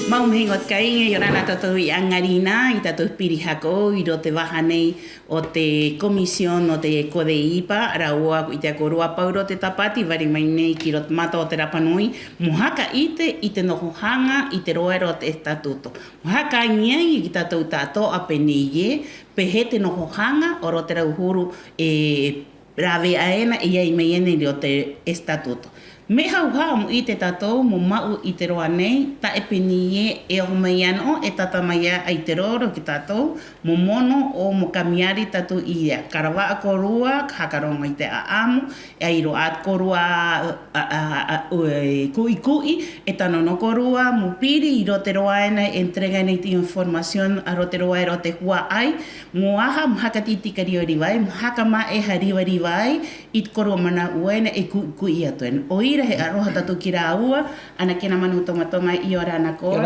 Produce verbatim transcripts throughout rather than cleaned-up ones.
Mau mahiŋo, te kāiŋa, 'iorana tātou i 'aŋarinā i tātou piri haka 'ou 'i roto i te vaha nei o te Comisión o te CODEIPA, rāua ko 'ite a kōrua paurō te tāpati vari mai nei ki roto mata o te Rapa Nui mo haka 'ite i te noho haŋa i te roa era o te estatuto. Mo haka aŋi-aŋi ki tātou ta'ato'a pē nei ē: ¿pē hē te noho haŋa o roto te rau huru e rāve'a ena e ai mai ena 'i roto te estatuto? Me'e hauha'a mo 'ite tātou mo ma'u i te roa nei, ta'e pē nei ē e oho mai 'ana 'ō e tata mai 'ā i te roro ki a tātou mo mono 'o mo kamiari tātou i a. Ka rava'a kōrua, ka haka roŋo i te 'a'amu, e ai rō 'ā kōrua a, a, a, a, e ku'i-ku'i, e tano nō kōrua mo piri 'i roto te roa ena e entrega ena i te información a roto te roa era o te hua'ai, ¿mo aha? Mo haka tī-tika riva-riva ai, mo haka ma'eha riva-riva ai i te kōrua mana'u ena e ku'i-ku'i atu ena. 'O ira he 'aroha tātou ki a rāua. Anakena Manu Tomatoma, 'iorana koe.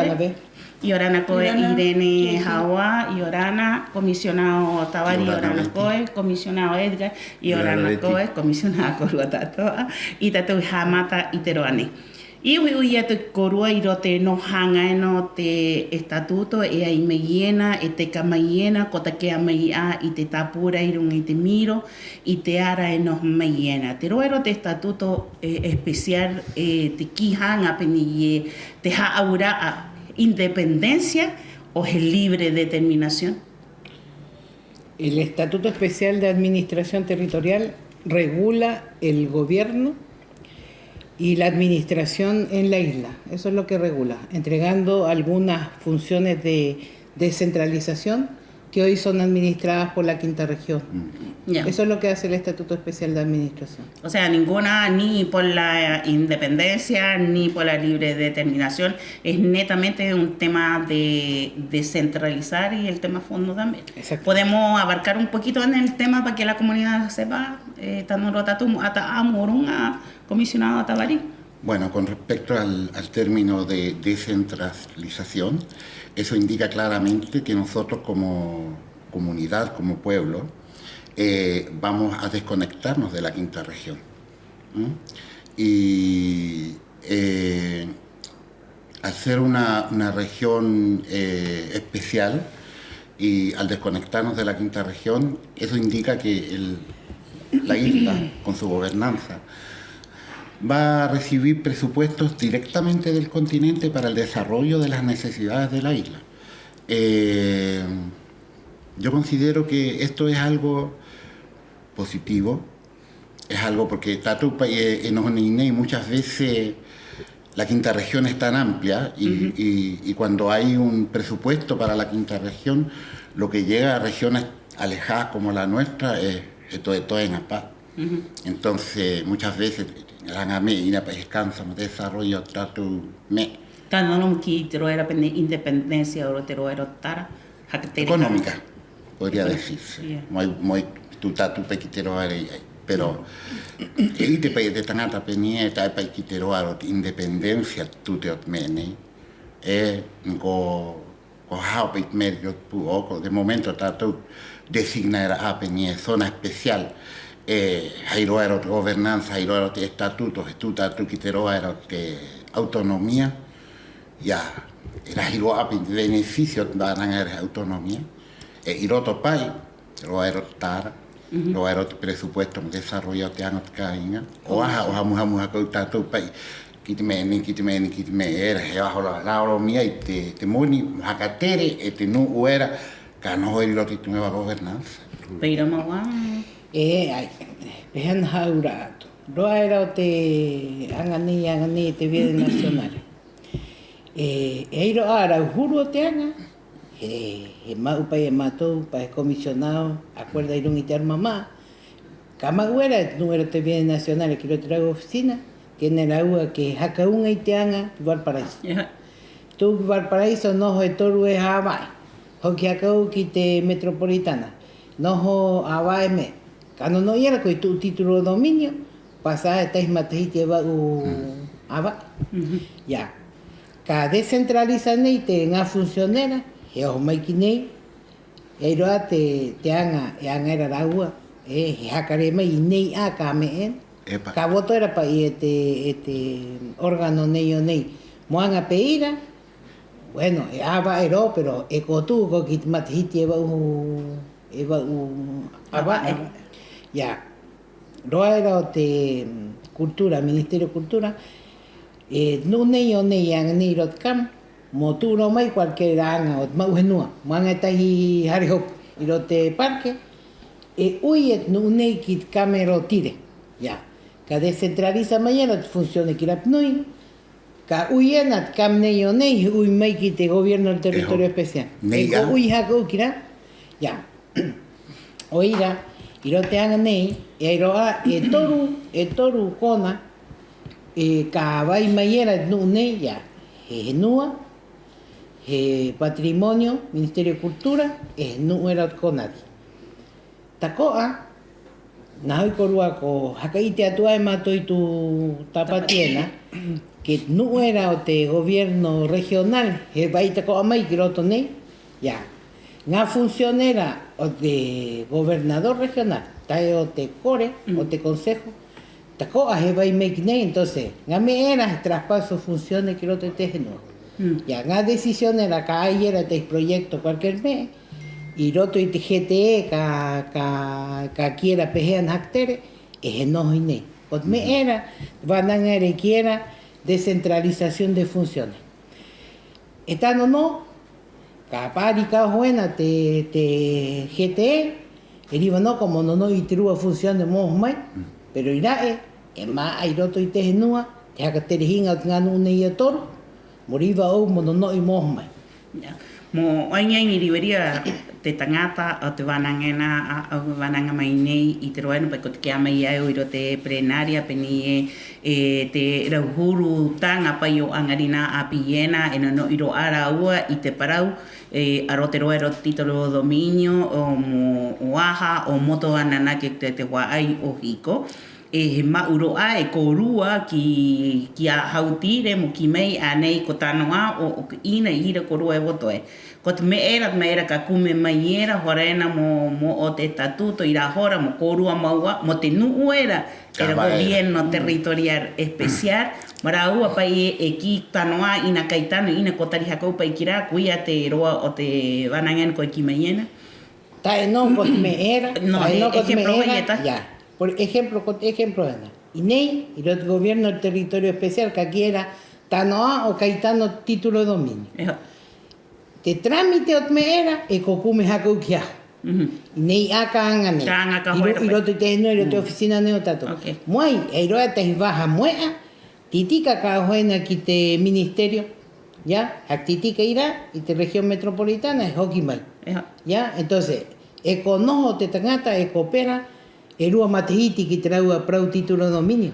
'Iorana koe, Irene Hawa, 'iorana. Comisionado Tavari, 'iorana koe. Comisionado Edgar, 'iorana koe. Comisionado a kōrua ta'ato'a i tātou ha'amata i te roa nei. I u'i-u'i atu ki a kōrua 'i roto te noho haŋa ena o te estatuto, e ai mai ena, e teka mai ena, ko take'a mai 'ā i te tāpura 'i ruŋa i te miro, i te ara e noho mai ena. Te roa era o te estatuto, eh, especial, eh, te kī haŋa pē nei ē: ¿te hā'aura'a independencia 'o he libre determinación? El Estatuto Especial de Administración Territorial regula el gobierno y la administración en la isla. Eso es lo que regula, entregando algunas funciones de descentralización que hoy son administradas por la Quinta Región. Eso es lo que hace el Estatuto Especial de Administración. O sea, ninguna, ni por la independencia, ni por la libre determinación. Es netamente un tema de descentralizar y el tema fondo también. Exacto. ¿Podemos abarcar un poquito en el tema para que la comunidad sepa, eh, tano rō tātou mo 'ata 'ā mo ruŋa, comisionado Tavari? Bueno, con respecto al, al término de descentralización, eso indica claramente que nosotros como comunidad, como pueblo, eh, vamos a desconectarnos de la Quinta Región. ¿Mm? Y, eh, al ser una, una región, eh, especial, y al desconectarnos de la Quinta Región, eso indica que el, la isla, con su gobernanza, va a recibir presupuestos directamente del continente para el desarrollo de las necesidades de la isla. Eh, yo considero que esto es algo positivo, es algo porque tātou pa'i e, e noho nei nei, muchas veces la Quinta Región es tan amplia y, y, y cuando hay un presupuesto para la Quinta Región, lo que llega a regiones alejadas como la nuestra es, es to-, e toe ŋā pa'i. Entonces, muchas veces, raŋa me'e, 'ina pa'i he cáncer mo desarrollo tātou me'e. Tano nō mo kī i te roa era pē nei independencia o roto te roa era o te tara, haka tere. Económica, podría decirse. Mo ai, mo ai tū tātou pa'i ki te roa era i ai. Pero e 'ite pa'i e te taŋata pē nei ē: ta'e pa'i ki te roa era o te independencia tute o te me'e nei. E, ko, ko hao pa'i te me'e ki roto pū'oko. De momento tātou designa era 'ā pē nei ē zona especial. E, hai roa era o te gobernanza, hai roa era o te estatuto, he tu'u tātou ki te roa era o te autonomía. Ya, e rahi rō 'ā pa'i te beneficio o te vānaŋa era he autonomía. 'E 'i roto pa'i te roa era o te tara, roa era o te presupuesto mo desarrollo o te aŋa o te kāiŋa. ¿O aha, 'o hamuhamu haka 'ou tātou pa'i ki te me'e nei, ki te me'e nei, ki te me'e era, he oho rā, rā ora mai ai te, te moni mo haka tere e te nu'u era ka noho era 'i roto i te nueva gobernanza. Pē ira mau 'ā. E ai, pē hē ana hā'aura'a atu. Roa era o te aŋa nei, aŋa nei e te bienes nacionales. E, e ai rō 'ā rau huru o te aŋa, he, he ma'u pa'i e mātou, pa he comisionado, acuerda 'i ruŋa i te aroha mama'a, ka ma'u era e te nu'u era o te bienes nacionales ki roto i te rau oficina, tiene rāua que haka uŋa i te aŋa ki Valparaíso. Tu'u ki Valparaíso, noho e toru e hāva'e, hoki haka 'ou ki te metropolitana, noho hāva'e me'e. Ka no-no'i era, koe tu'u título de dominio, pasa e tahi matahiti e va'u hāva'e. Ya. ka descentraliza nei te ŋā función era, he oho mai ki nei, e ai rō 'ā te, te aŋa, e aŋa era a rāua, e, he haka rē mai i nei 'ā ka me'e, ka voto era pa'i e te, e te órgano nei o nei. Mo aŋa pē ira, bueno, e 'āva'e rō, pero e ko tu'u koe ki te matahiti e va'u, e va'u 'āva'e. Ya. Roa era o te, mm, cultura, Ministerio Cultura, e nu'u nei o nei, e aŋa nei 'i roto te kama, mo tu'u rō mai cualquier aŋa o te ma'u henua, mo aŋa e tahi hare hopu 'i roto te parque, e 'ui e te nu'u nei ki te kama era o Tire. Ya. Ka descentraliza mai era te función ki Rapa Nui, ka 'ui ena te kama nei o nei, he 'ui mai ki te gobierno del territorio especial. E ko 'ui haka 'ou ki rā. Ya. 'O ira, 'i roto te aŋa nei, e ai rō 'ā e toru, e toru kona, e ka vai mai era te nu'u nei, ya, he henua, he patrimonio, Ministerio de Cultura, 'e he nu'u era o te CONADI. Tako'a, nā ho'i kōrua ko haka 'ite atu 'ā e mātou i tū tāpati ena, ki te nu'u era o te gobierno regional, he va'ai tako'a mai ki roto nei, ya. Ŋā función era o te gobernador regional, ta'e o te kore, o te consejo, tako'a he va'ai mai ki nei, entonces, ŋā me'e era he traspaso funciones ki roto i te henua. Ya, ŋā decisión era ka ai era te proyecto cualquier me'e, 'i roto i te G T E ka, ka, ka kī era pē hē ana haka tere, 'e he noho 'i nei. Ko te me'e era, vānaŋa era e kī era descentralización de funciones. E tano nō, ka pa'ari ka oho ena te, te G T E, e riva nō ko mo no-no'i i te rua funciones mo oho mai, pero 'i ra'e, e mā'a 'i roto i te henua te haka tere hiŋa o te ŋā nu'u nei e toru, mo riva a au mo no-no'i mo oho mai. Mo aŋi-aŋi riva-riva te taŋata o te vānaŋa ena, a, a au e vānaŋa mai nei 'i te roa ena, pa'i ko te kī mai ai a au 'i roto te plenaria pē nei ē, e te rauhuru taŋa pa'i o 'aŋarinā 'āpī ena e no-no'i rō 'ā a rāua i te parau, e, a roto te roa era o te título de dominio, o mo, o aha, o moto ananake te, te hua'ai o hiko. 'E he ma'u rō 'ā e kōrua ki, ki a hau Tire mo kī mai a nei ko tano 'ā 'o, 'o ka 'ina 'i ira kōrua e voto ai. Ko te me'e era, te me'e era ka kume mai era, hora ena mo, mo o te estatuto 'i rā hora mo kōrua mau 'ā, mo te nu'u era, era gobierno territorial especial, mo rāua pa'i e, e kī tano 'ā, 'ina kai tano, 'ina ko tari haka 'ou pa'i ki rā, koia te roa o te vānaŋa ena koe e kī mai ena. Ta'e nō ko te me'e era, ta'e nō ko te me'e era, ya. Por ejemplo, ko te ejemplo ena. 'I nei, 'i roto te gobierno del territorio especial, ka kī era tano 'ā 'o kai tano título de dominio. Te trámite o te me'e era, e ko kume haka 'ou ki haho. 'I nei 'ā ka aŋa nei. 'I ro-, 'i roto i te henua, 'i roto i te oficina nei o tātou. Mo ai, e ai rō 'ā e tahi vaha mo e'a, tī-tika ka oho ena ki te ministerio, ya, haka tī-tika 'i rā, i te región metropolitana, he hoki mai. Ya, entonces, e ko noho te taŋata, e ko opera e rua matahiti ki te rāua parau título de dominio.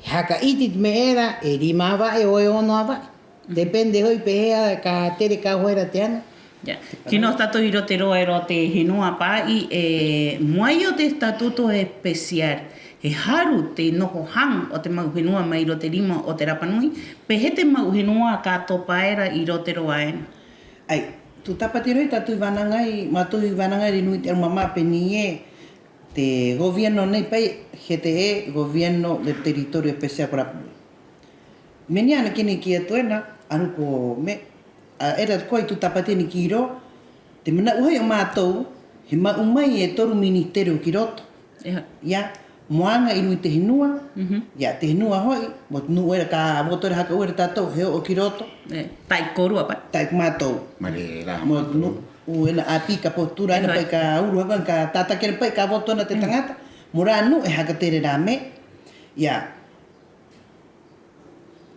He haka 'iti te me'e era e rima 'āva'e 'o e ono 'āva'e. Depende ho'i pē hē ka tere ka oho era te aŋa. Ya. Kino tātou 'i roto te roa era o te henua pa'i, e, mo ai o te estatuto especial, he haru te noho haŋa o te ma'u henua mai roto te rima o te Rapa Nui, pē hē te ma'u henua ka topa era 'i roto te roa ena. 'Ai, tū tāpati era ho'i tātou i vānaŋa ai, mātou i vānaŋa era 'i nui te 'aru māmā pē nei ē, te gobierno nei pa'i, G T E, gobierno del territorio especial ko Rapa Nui. Me'e nei ana kī nei kī atu ena, a rā ko me'e, a, era ko ai tū tāpati nei kī rō, te mana'u ho'i o mātou, he ma'u mai e toru ministerio ki roto. Ya, mo aŋa 'i nui te henua, ya, te henua ho'i, mo te nu'u era ka voto era haka 'ou era tātou, he o'o ki roto. Ta'e ko kōrua pa'i. Ta'e ko mātou. Mo te nu'u ena 'āpī ka postura ena pa'i ka uru haka, ka tātaki era pa'i ka voto ena te taŋata, mo rā nu'u e haka tere rā me'e. Ya.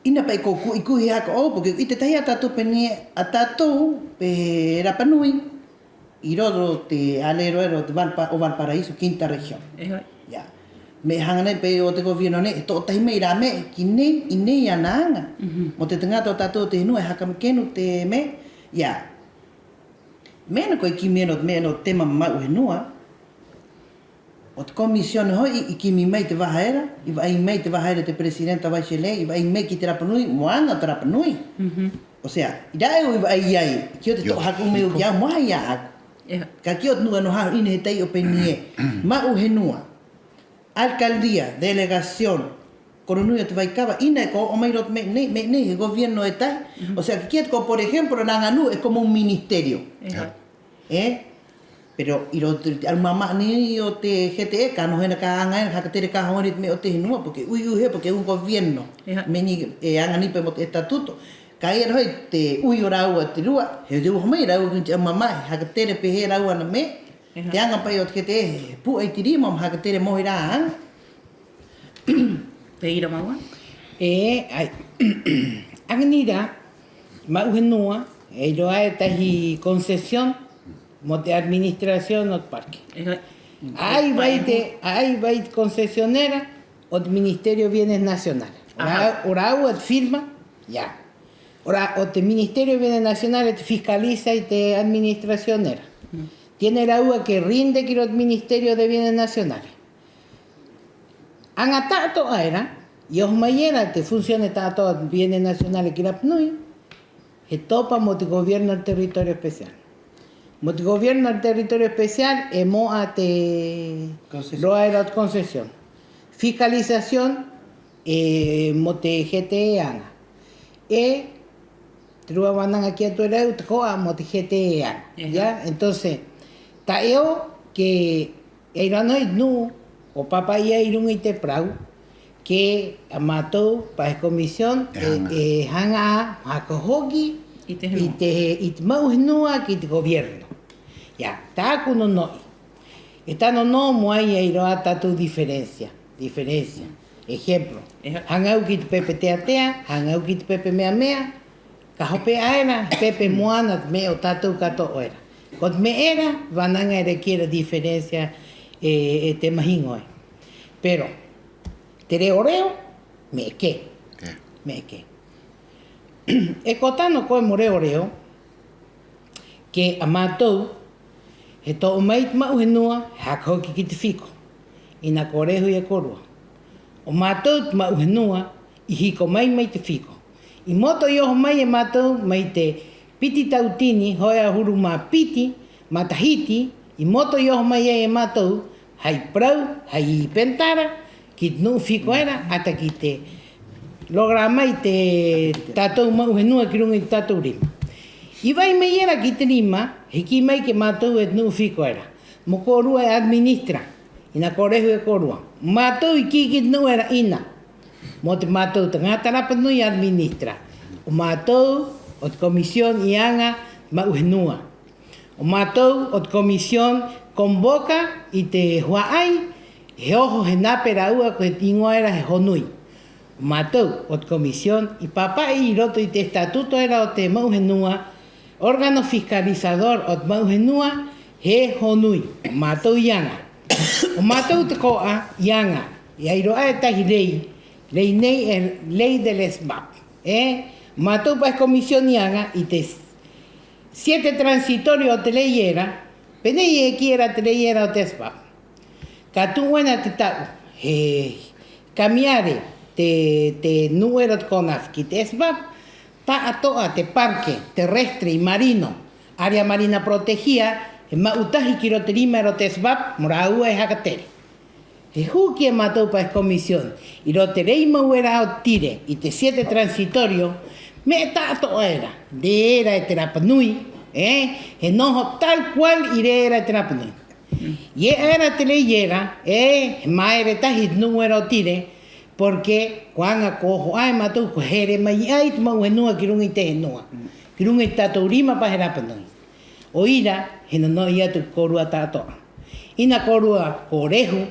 'Ina pa'i ko ku'i-ku'i haka 'ou, porque i te tahi a tātou pē nei ē, a tātou pē Rapa Nui, 'i roto te alero era o te Valpa-, o Valparaíso, quinta región. Ya. Me'e haŋa nei pa'i o te gobierno nei, e to'o tahi mai rā me'e ki nei, 'i nei ana aŋa. Mo te taŋata o tātou o te henua e haka makenu te me'e, ya. Me'e ena koe kī mai ena o te me'e ena o te tema ma'u henua. 'O te comisión ho'i i kimi mai te vaha era, i va'ai mai te vaha era te presidenta Bachelet, i va'ai mai ki te Rapa Nui mo aŋa o te Rapa Nui. O sea, i ra'e 'ō i va'ai ai, ki o te to'o haka 'ou mai 'ō ki a au mo aha i a au. Ka kī o te nu'u 'ā nō haho 'ina he tai'o pē nei ē: ma'u henua, alcaldía, delegación, koro nui o te vaikava, 'ina e ko o'o mai 'i roto me'e nei, me'e nei he gobierno e tahi. O sea, ka kī atu ko, por ejemplo, rā ŋā nu'u e como un ministerio. ¿Eh? Pero 'i roto i te 'arumāmā'a nei o te G T E, ka noho ena ka aŋa ena, haka tere ka haŋa ena i te me'e o te henua, porque 'ui-'ui hē, porque un gobierno. Me'e nei e aŋa nei pa'i mo te estatuto. Ka ai era ho'i te 'ui o rāua te rua, he te uho mai rāua ki te 'arumāmā'a, he haka tere pē hē rāua ana me'e. Te aŋa pa'i o te G T E, he pu'a i te rima mo haka tere mo oho i rā aŋa. Pē ira mau 'ā? E, 'ai. Aŋa nei rā, ma'u henua, e ai rō 'ā e tahi concesión mo te administración o te parque. 'A ai vai te, 'a ai vai te concesionera o te Ministerio de Bienes Nacionales. O rā, o rāua te firma, ya. O rā, o te Ministerio de Bienes Nacionales te fiscaliza i te administración era. Tiene rāua que rinde ki roto te Ministerio de Bienes Nacionales. Aŋa ta'ato'a era, i oho mai era te funciones ta'ato'a o te Bienes Nacionales ki Rapa Nui, he topa mo te gobierno del territorio especial. Mo te gobierno del territorio especial e mo'a te roa era o te concesión. Fiscalización, e, mo te G T E aŋa. E te rua vānaŋa kī atu era a au, tako'a mo te G T E aŋa. Ya, entonces, ta'e 'ō que e ai rō 'ana i te nu'u ko pāpa'i ai 'i ruŋa i te parau que a mātou pa he comisión e, e haŋa 'ā haka hoki i te, i te ma'u henua ki te gobierno. Ya, tā'aku no-no'i, e tano nō mo ai ai rō 'ā tātou diferencia, diferencia. Ejemplo, haŋa au ki te pepe tea-tea, haŋa au ki te pepe mea-mea, ka hope'a era he pepe mo ana te me'e o tātou ka to'o era. Ko te me'e era, vānaŋa era e kī era diferencia e, e te mahiŋo ē. Pero te reo-reo, me'e kē. Me'e kē. E ko tano koe mo reo-reo, que a mātou he to'o mai te ma'u henua, he haka hoki ki te fiko, 'ina ko rehu i a kōrua. O mātou te ma'u henua i hiko mai mai te fiko. 'I moto i oho mai e mātou mai te piti tautini ho'e 'ahuru mā piti matahiti, 'i moto i oho mai ai e mātou hai parau, hai pentara, ki te nu'u fiko era, 'ata ki te logra mai te tātou ma'u henua ki ruŋa i te tātou rima. I va'ai mai era ki te rima, he kī mai ki a mātou e te nu'u fiko era: Mo kōrua e administra, 'ina ko rehu e kōrua. Mātou i kī ki te nu'u era: 'Ina. Mo te mātou taŋata rapa nui administra. O mātou o te comisión i aŋa ma'u henua. O mātou o te comisión convoca i te hua'ai, he oho he nape rāua ko te 'īŋoa era he Honui. O mātou o te comisión i pāpa'i 'i roto i te estatuto era o te ma'u henua, órgano fiscalizador o te ma'u henua, he Honui. O mātou i aŋa. O mātou tako'a i aŋa, e ai rō 'ā e tahi ley, ley nei e ley del SBAP. 'E o mātou pa he comisión i aŋa i te siete transitorio o te ley era, pē nei e kī era te ley era o te SBAP. Ka tu'u ena te ta'u he cambiar te, te nu'u era o te CONAF ki te SBAP, ta'ato'a te parque terrestre y marino, área marina protegida, he ma'u tahi ki roto te rima era o te SBAP mo rāua e haka tere. He huki e mātou pa he comisión 'i roto te ley mau era o Tire i te siete transitorio, me'e ta'ato'a era, rē era e te rapa nui, ē, he noho tal cual i rē era e te rapa nui. I e'a era te ley era, ē, he māere tahi te nu'u era o Tire, porque ko aŋa ko oho 'ā e mātou ko here mai ai te ma'u henua ki ruŋa i te henua, ki ruŋa i te tātou rima pa he rapa nui. 'O ira he no-no'i atu ki a kōrua ta'ato'a. 'Ina kōrua ko rehu,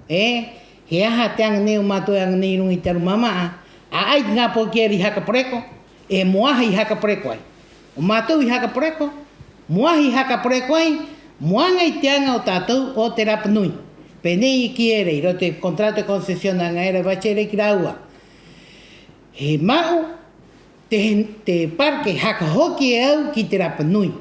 ē, he aha te aŋa nei o mātou e aŋa nei 'i ruŋa i te 'arumāmā'a, 'a 'ai te ŋā poki era i haka poreko, 'e mo aha i haka poreko ai. O mātou i haka poreko, mo aha i haka poreko ai, mo aŋa i te aŋa o tātou o te rapa nui. Pē nei i kī era 'i roto i te contrato de concesión aŋa era e Bachelet ki a rāua: He ma'u te, te parque haka hoki e au ki te rapa nui.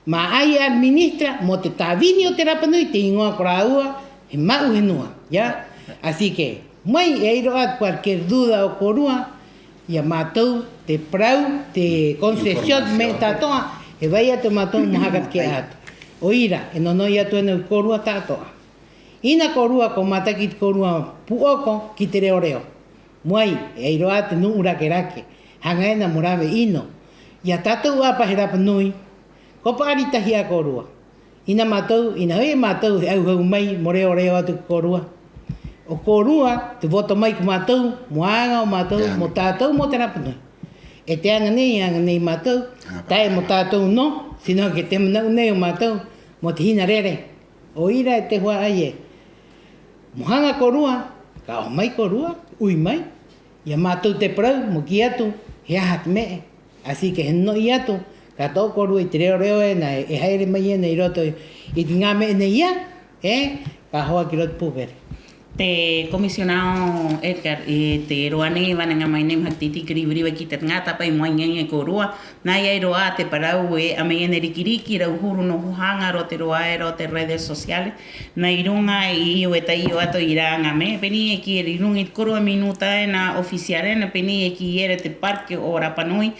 Mo ai administra mo te tāvini o te rapa nui, te 'īŋoa ko rāua he ma'u henua, ¿ya? Así que, mai e ai rō 'ā cualquier duda o kōrua, i a mātou te parau, te concesión me'e ta'ato'a, he va'ai atu a mātou mo haka take'a atu. 'O ira, e no-no'i atu ena i a kōrua ta'ato'a. 'Ina kōrua ko mataki i te kōrua pū'oko ki te reo-reo. Mo ai, e ai rō 'ā te nu'u rake-rake, haŋa ena mo rave 'ino. I a tātou 'ā pa he rapa nui, ko pa'ari tahi 'ā kōrua. 'Ina a mātou, 'ina ho'i a mātou he 'auhau mai mo reo-reo atu ki a kōrua. 'O kōrua te voto mai ki a mātou mo aŋa o mātou mo tātou mo te rapa nui. E te aŋa nei, aŋa nei a mātou, ta'e mo tātou nō, sino que te mana'u nei o mātou mo te hina rere. 'O ira e te hua'ai ē. Mo haŋa kōrua, ka oho mai kōrua, 'ui mai. I a mātou te parau mo kī atu he aha te me'e. Así que he no-no'i atu, ka to'o kōrua i te reo-reo ena e ha'ere mai ena 'i roto i te ŋā me'e nei ia, 'e ka hoa ki roto pūvere. Te comisionado Edgar, e te roa nei e vānaŋa mai nei mo haka tī-tī riva-riva ki te taŋata pa'i mo aŋi-aŋi e kōrua, nā i ai rō 'ā te parau e e'a mai ena e riki-riki, rau huru noho haŋa roto i te roa era o te redes sociales, nā i ruŋa i, i u'i e ta'e i u'i atu i rā ŋā me'e, pē nei e kī era, 'i ruŋa i te kōrua minuta ena oficial ena, pē nei e kī era te parque o Rapa Nui,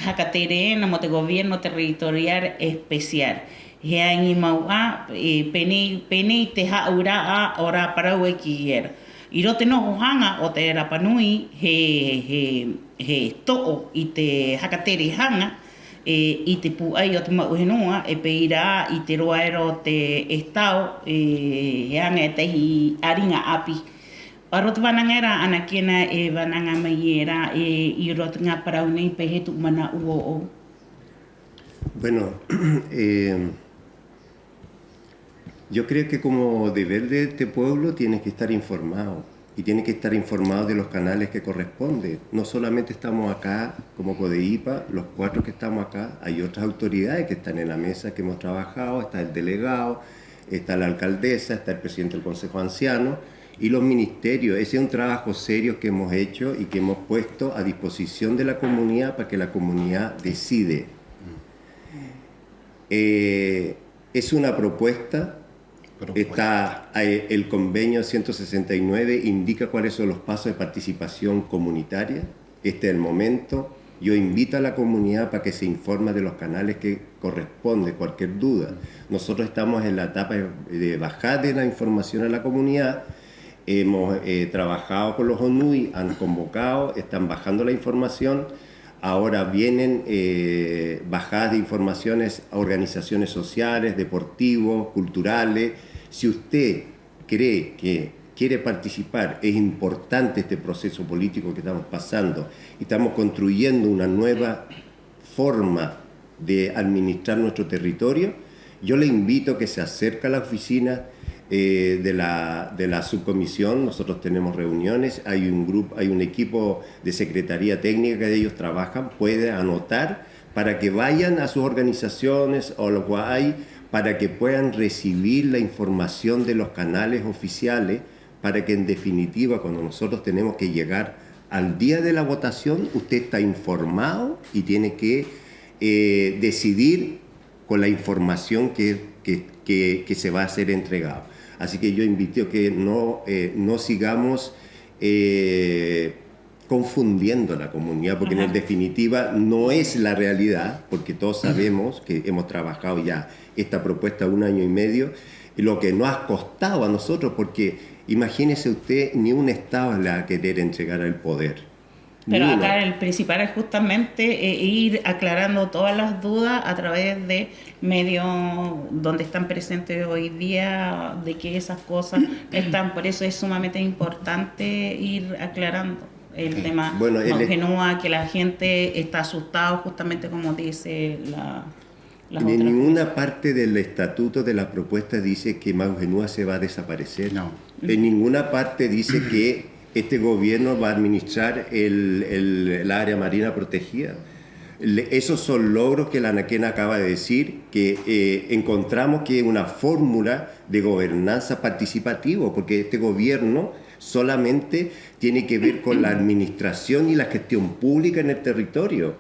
haka tere ena mo te gobierno territorial especial. He aŋi mau 'ā, e, pē nei, pē nei te hā'aura'a o rā parau e kī era. 'I roto te noho haŋa o te Rapa Nui, he, he, he to'o i te haka tere haŋa, e, i te pūai o te ma'u henua, 'e pē ira 'ā i te roa era o te Estado, e, he aŋa e tahi 'āriŋa 'āpī. Paro te vānaŋa era anakena e vānaŋa mai era, e, 'i roto te ŋā parau nei, pē hē tu'u mana'u ō'ou. Bueno, eh, yo creo que como deber de este pueblo tiene que estar informado, y tiene que estar informado de los canales que corresponde. No solamente estamos acá como CODEIPA, los cuatro que estamos acá, hay otras autoridades que están en la mesa, que hemos trabajado, está el delegado, está la alcaldesa, está el presidente del Consejo de Ancianos y los ministerios. Ese es un trabajo serio que hemos hecho y que hemos puesto a disposición de la comunidad para que la comunidad decide. Eh, es una propuesta. Está, eh, el convenio ciento sesenta y nueve indica cuáles son los pasos de participación comunitaria. Este es el momento. Yo invito a la comunidad para que se informe de los canales que corresponde, cualquier duda. Nosotros estamos en la etapa de, de bajar de la información a la comunidad. Hemos, eh, trabajado con los ONUI, han convocado, están bajando la información. Ahora vienen, eh, bajadas de informaciones a organizaciones sociales, deportivos, culturales. Si usted cree que quiere participar, es importante este proceso político que estamos pasando y estamos construyendo una nueva forma de administrar nuestro territorio, yo le invito que se acerque a la oficina, eh, de la, de la subcomisión. Nosotros tenemos reuniones, hay un grupo, hay un equipo de secretaría técnica que ellos trabajan, puede anotar para que vayan a sus organizaciones o lo que hay, para que puedan recibir la información de los canales oficiales, para que en definitiva, cuando nosotros tenemos que llegar al día de la votación, usted está informado y tiene que, eh, decidir con la información que, que, que, que se va a ser entregado. Así que yo invito que no, eh, no sigamos, eh, confundiendo la comunidad, porque en definitiva no es la realidad, porque todos sabemos que hemos trabajado ya esta propuesta un año y medio, y lo que nos ha costado a nosotros, porque imagínese usted, ni un Estado le va a querer entregar el poder. Pero acá el principal es justamente, eh, ir aclarando todas las dudas a través de medios donde están presentes hoy día, de que esas cosas están. Por eso es sumamente importante ir aclarando el tema. Bueno, el Ma'u Henua, que la gente está asustado justamente como dice la, las otras. En ninguna parte del estatuto de la propuesta dice que Ma'u Henua se va a desaparecer. No. En ninguna parte dice que este gobierno va a administrar el, el, el área marina protegida. Le-, esos son logros que la Anakena acaba de decir, que, eh, encontramos que es una fórmula de gobernanza participativa, porque este gobierno solamente tiene que ver con la administración y la gestión pública en el territorio.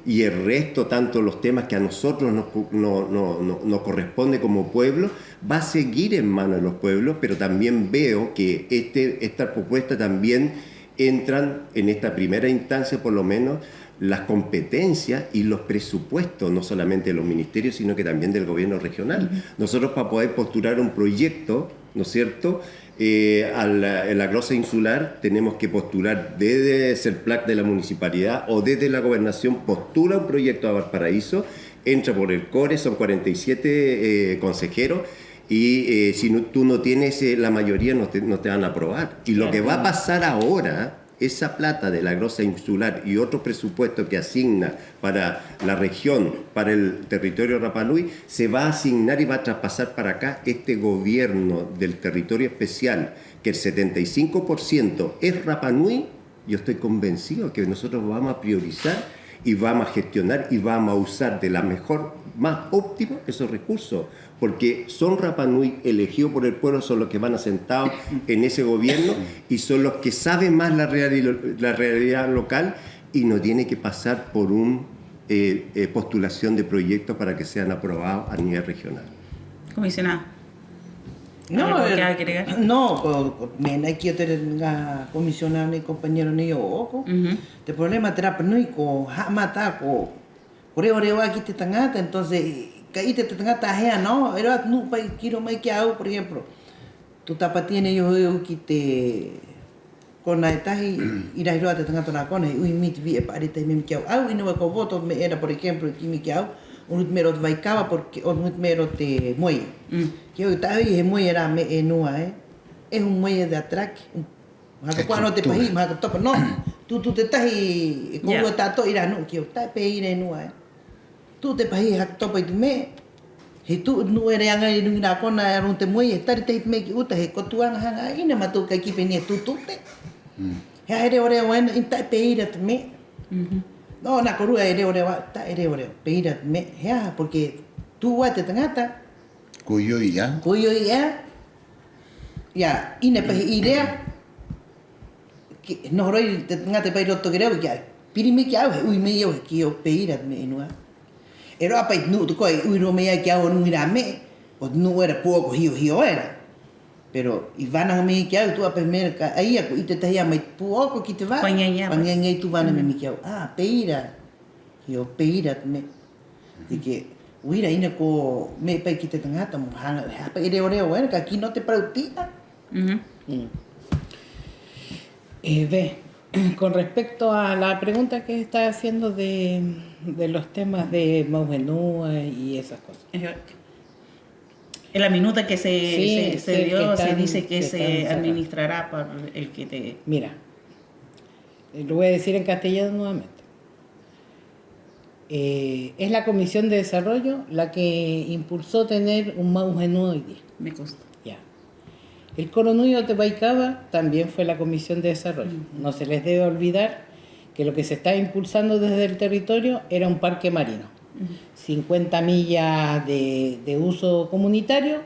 Y el resto, tanto los temas que a nosotros nos co-, no-, no-, no-, nos corresponde como pueblo, va a seguir en manos de los pueblos, pero también veo que este, esta propuesta también entran en esta primera instancia, por lo menos, las competencias y los presupuestos, no solamente de los ministerios, sino que también del gobierno regional. Nosotros, para poder postular un proyecto, ¿no es cierto? Eh, a la, en la glosa insular tenemos que postular desde el CERPLAC de la municipalidad o desde la gobernación, postula un proyecto a Valparaíso, entra por el core, son cuarenta y siete, eh, consejeros, y, eh, si no, tú no tienes, eh, la mayoría, no te, no te van a aprobar. Y lo que va a pasar ahora, esa plata de la glosa insular y otro presupuesto que asigna para la región, para el territorio Rapa Nui, se va a asignar y va a traspasar para acá este gobierno del territorio especial, que el setenta y cinco por ciento es Rapa Nui. Yo estoy convencido que nosotros vamos a priorizar y vamos a gestionar y vamos a usar de la mejor, más óptima esos recursos, porque son Rapa Nui elegidos por el pueblo, son los que van asentados en ese gobierno y son los que saben más la reali-, la realidad local y no tiene que pasar por un, eh, eh, postulación de proyectos para que sean aprobados a nivel regional. Comisionado. No, ¿algo que agregar? No, ko, ko, me'e nā kī o te ŋā comisionado nei, compañero nei ō'oku. Te problema te Rapa Nui ko ha'amata, ko, ko reo-reo 'ā ki te taŋata, entonces, ka 'ite te taŋata a hea nō, e rō atu nu'u pa'i, kī rō mai ki a au, por ejemplo, tū tāpati ena i oho au ki te kona e tahi, i rahi rō 'ā te taŋata o nā kona, he 'ui mai te vi'e pa'ari e tahi me'e mai ki a au. Au, 'ina a au ko voto me'e era, por ejemplo, i kī mai ki a au, 'o nui te me'e era o te vaikava, porque 'o nui te me'e era o te muelle. Ki au, ta'e ho'i he muelle rā me'e e nua ē. Es un muelle de atraque. Mo haka kuā nō te pahī, mo haka topa nō. Tū, tū tētahi, e kōrua ta'ato'a i rā nu'u, ki au, ta'e pē ira e nua ē. Tu'u te pahī, haka topa i te me'e. He tu'u nu'u era e aŋa era 'i ruŋa i rā kona, a ruŋa te muelle, he tari tahi te me'e ki 'uta, he ko tū aŋa haŋa. 'Ina a mātou kai kī pē nei ē: tū tute. He aha e reo-reo ena? 'Ina ta'e pē ira te me'e. Nō nā kōrua e reo-reo 'ā, ta'e reo-reo, pē ira te me'e. He aha? Porque tu'u 'ā te taŋata, ko io-io 'ā. Ko io-io 'ā. Ia, 'ina pa'i he 'ī rē 'ā. Ki, noho rō 'ā te taŋata pa'i 'i roto ki a au, ki a, piri mai ki a au, he 'ui mai au, he kī: 'o pē ira te me'e e nua. E rō 'ā pa'i te nu'u tako'a e 'ui rō mai ai ki a au a ruŋa i rā me'e, 'o te nu'u era pū'oko hio-hio era. Pero i vānaŋa mai ki a au, tu'u 'ā pa'i he me'e era ka, a ia ko 'ite tahi 'ā mai te pū'oko ki te vara. Paŋi ai, paŋi ai tū vānaŋa mai ki a au. 'Ā, pē ira. Ki 'o pē ira te me'e. Así que, 'o ira, 'ina ko me'e pa'i ki te taŋata mo haŋa, he aha pa'i e reo-reo era, ka kī nō te parau ti'a. Eh, ve, con respecto a la pregunta que está haciendo de, de los temas de mau henua y esas cosas. En la minuta que se, se, se dio, se dice que se administrará por el que te... Mira, eh, lo voy a decir en castellano nuevamente. Eh, es la Comisión de Desarrollo la que impulsó tener un mau henua hoy día. Me consta. Ya. El Koro Nui o te Vaikava también fue la Comisión de Desarrollo. No se les debe olvidar que lo que se está impulsando desde el territorio era un parque marino. Cincuenta millas de, de uso comunitario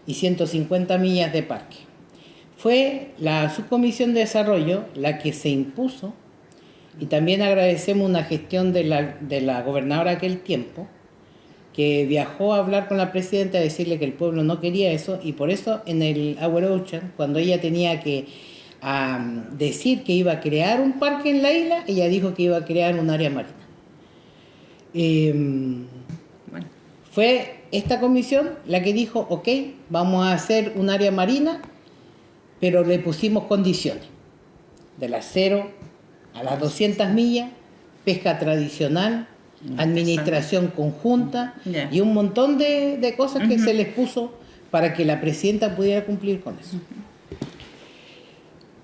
y ciento cincuenta millas de parque. Fue la Subcomisión de Desarrollo la que se impuso. Y también agradecemos una gestión de la, de la gobernadora aquel tiempo, que viajó a hablar con la presidenta y decirle que el pueblo no quería eso, y por eso en el Awer Ocean, cuando ella tenía que, am, decir que iba a crear un parque en la isla, ella dijo que iba a crear un área marina. Em, fue esta comisión la que dijo: "Ok, vamos a hacer un área marina", pero le pusimos condiciones, de las cero a las doscientas millas, pesca tradicional, administración conjunta y un montón de, de cosas que se les puso para que la presidenta pudiera cumplir con eso.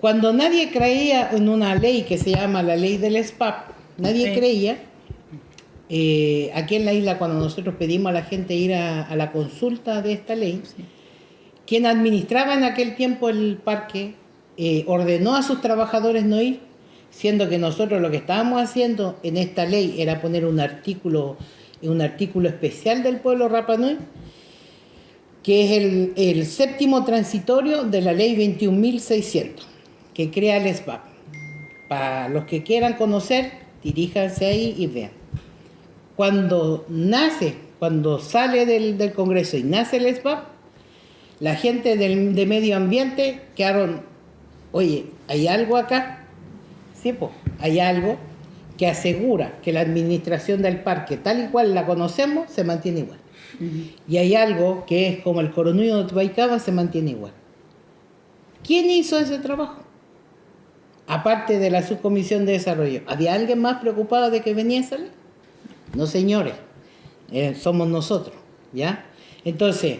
Cuando nadie creía en una ley que se llama la ley del SPAP, nadie creía, eh, aquí en la isla, cuando nosotros pedimos a la gente ir a, a la consulta de esta ley, quien administraba en aquel tiempo el parque, eh, ordenó a sus trabajadores no ir, siendo que nosotros lo que estábamos haciendo en esta ley era poner un artículo, un artículo especial del pueblo Rapa Nui, que es el, el séptimo transitorio de la ley veintiún mil seiscientos, que crea el SPAP. Para los que quieran conocer, diríjanse ahí y vean. Cuando nace, cuando sale del, del Congreso y nace el SVAP, la gente del, de medio ambiente quedaron, "Oye, hay algo acá". Sí, po, hay algo que asegura que la administración del parque, tal y cual la conocemos, se mantiene igual. Y hay algo que es como el coronavirus de Tupaicaba, se mantiene igual. ¿Quién hizo ese trabajo? Aparte de la subcomisión de desarrollo, ¿había alguien más preocupado de que venía esa ley? No, señores. Eh, somos nosotros, ¿ya? Entonces,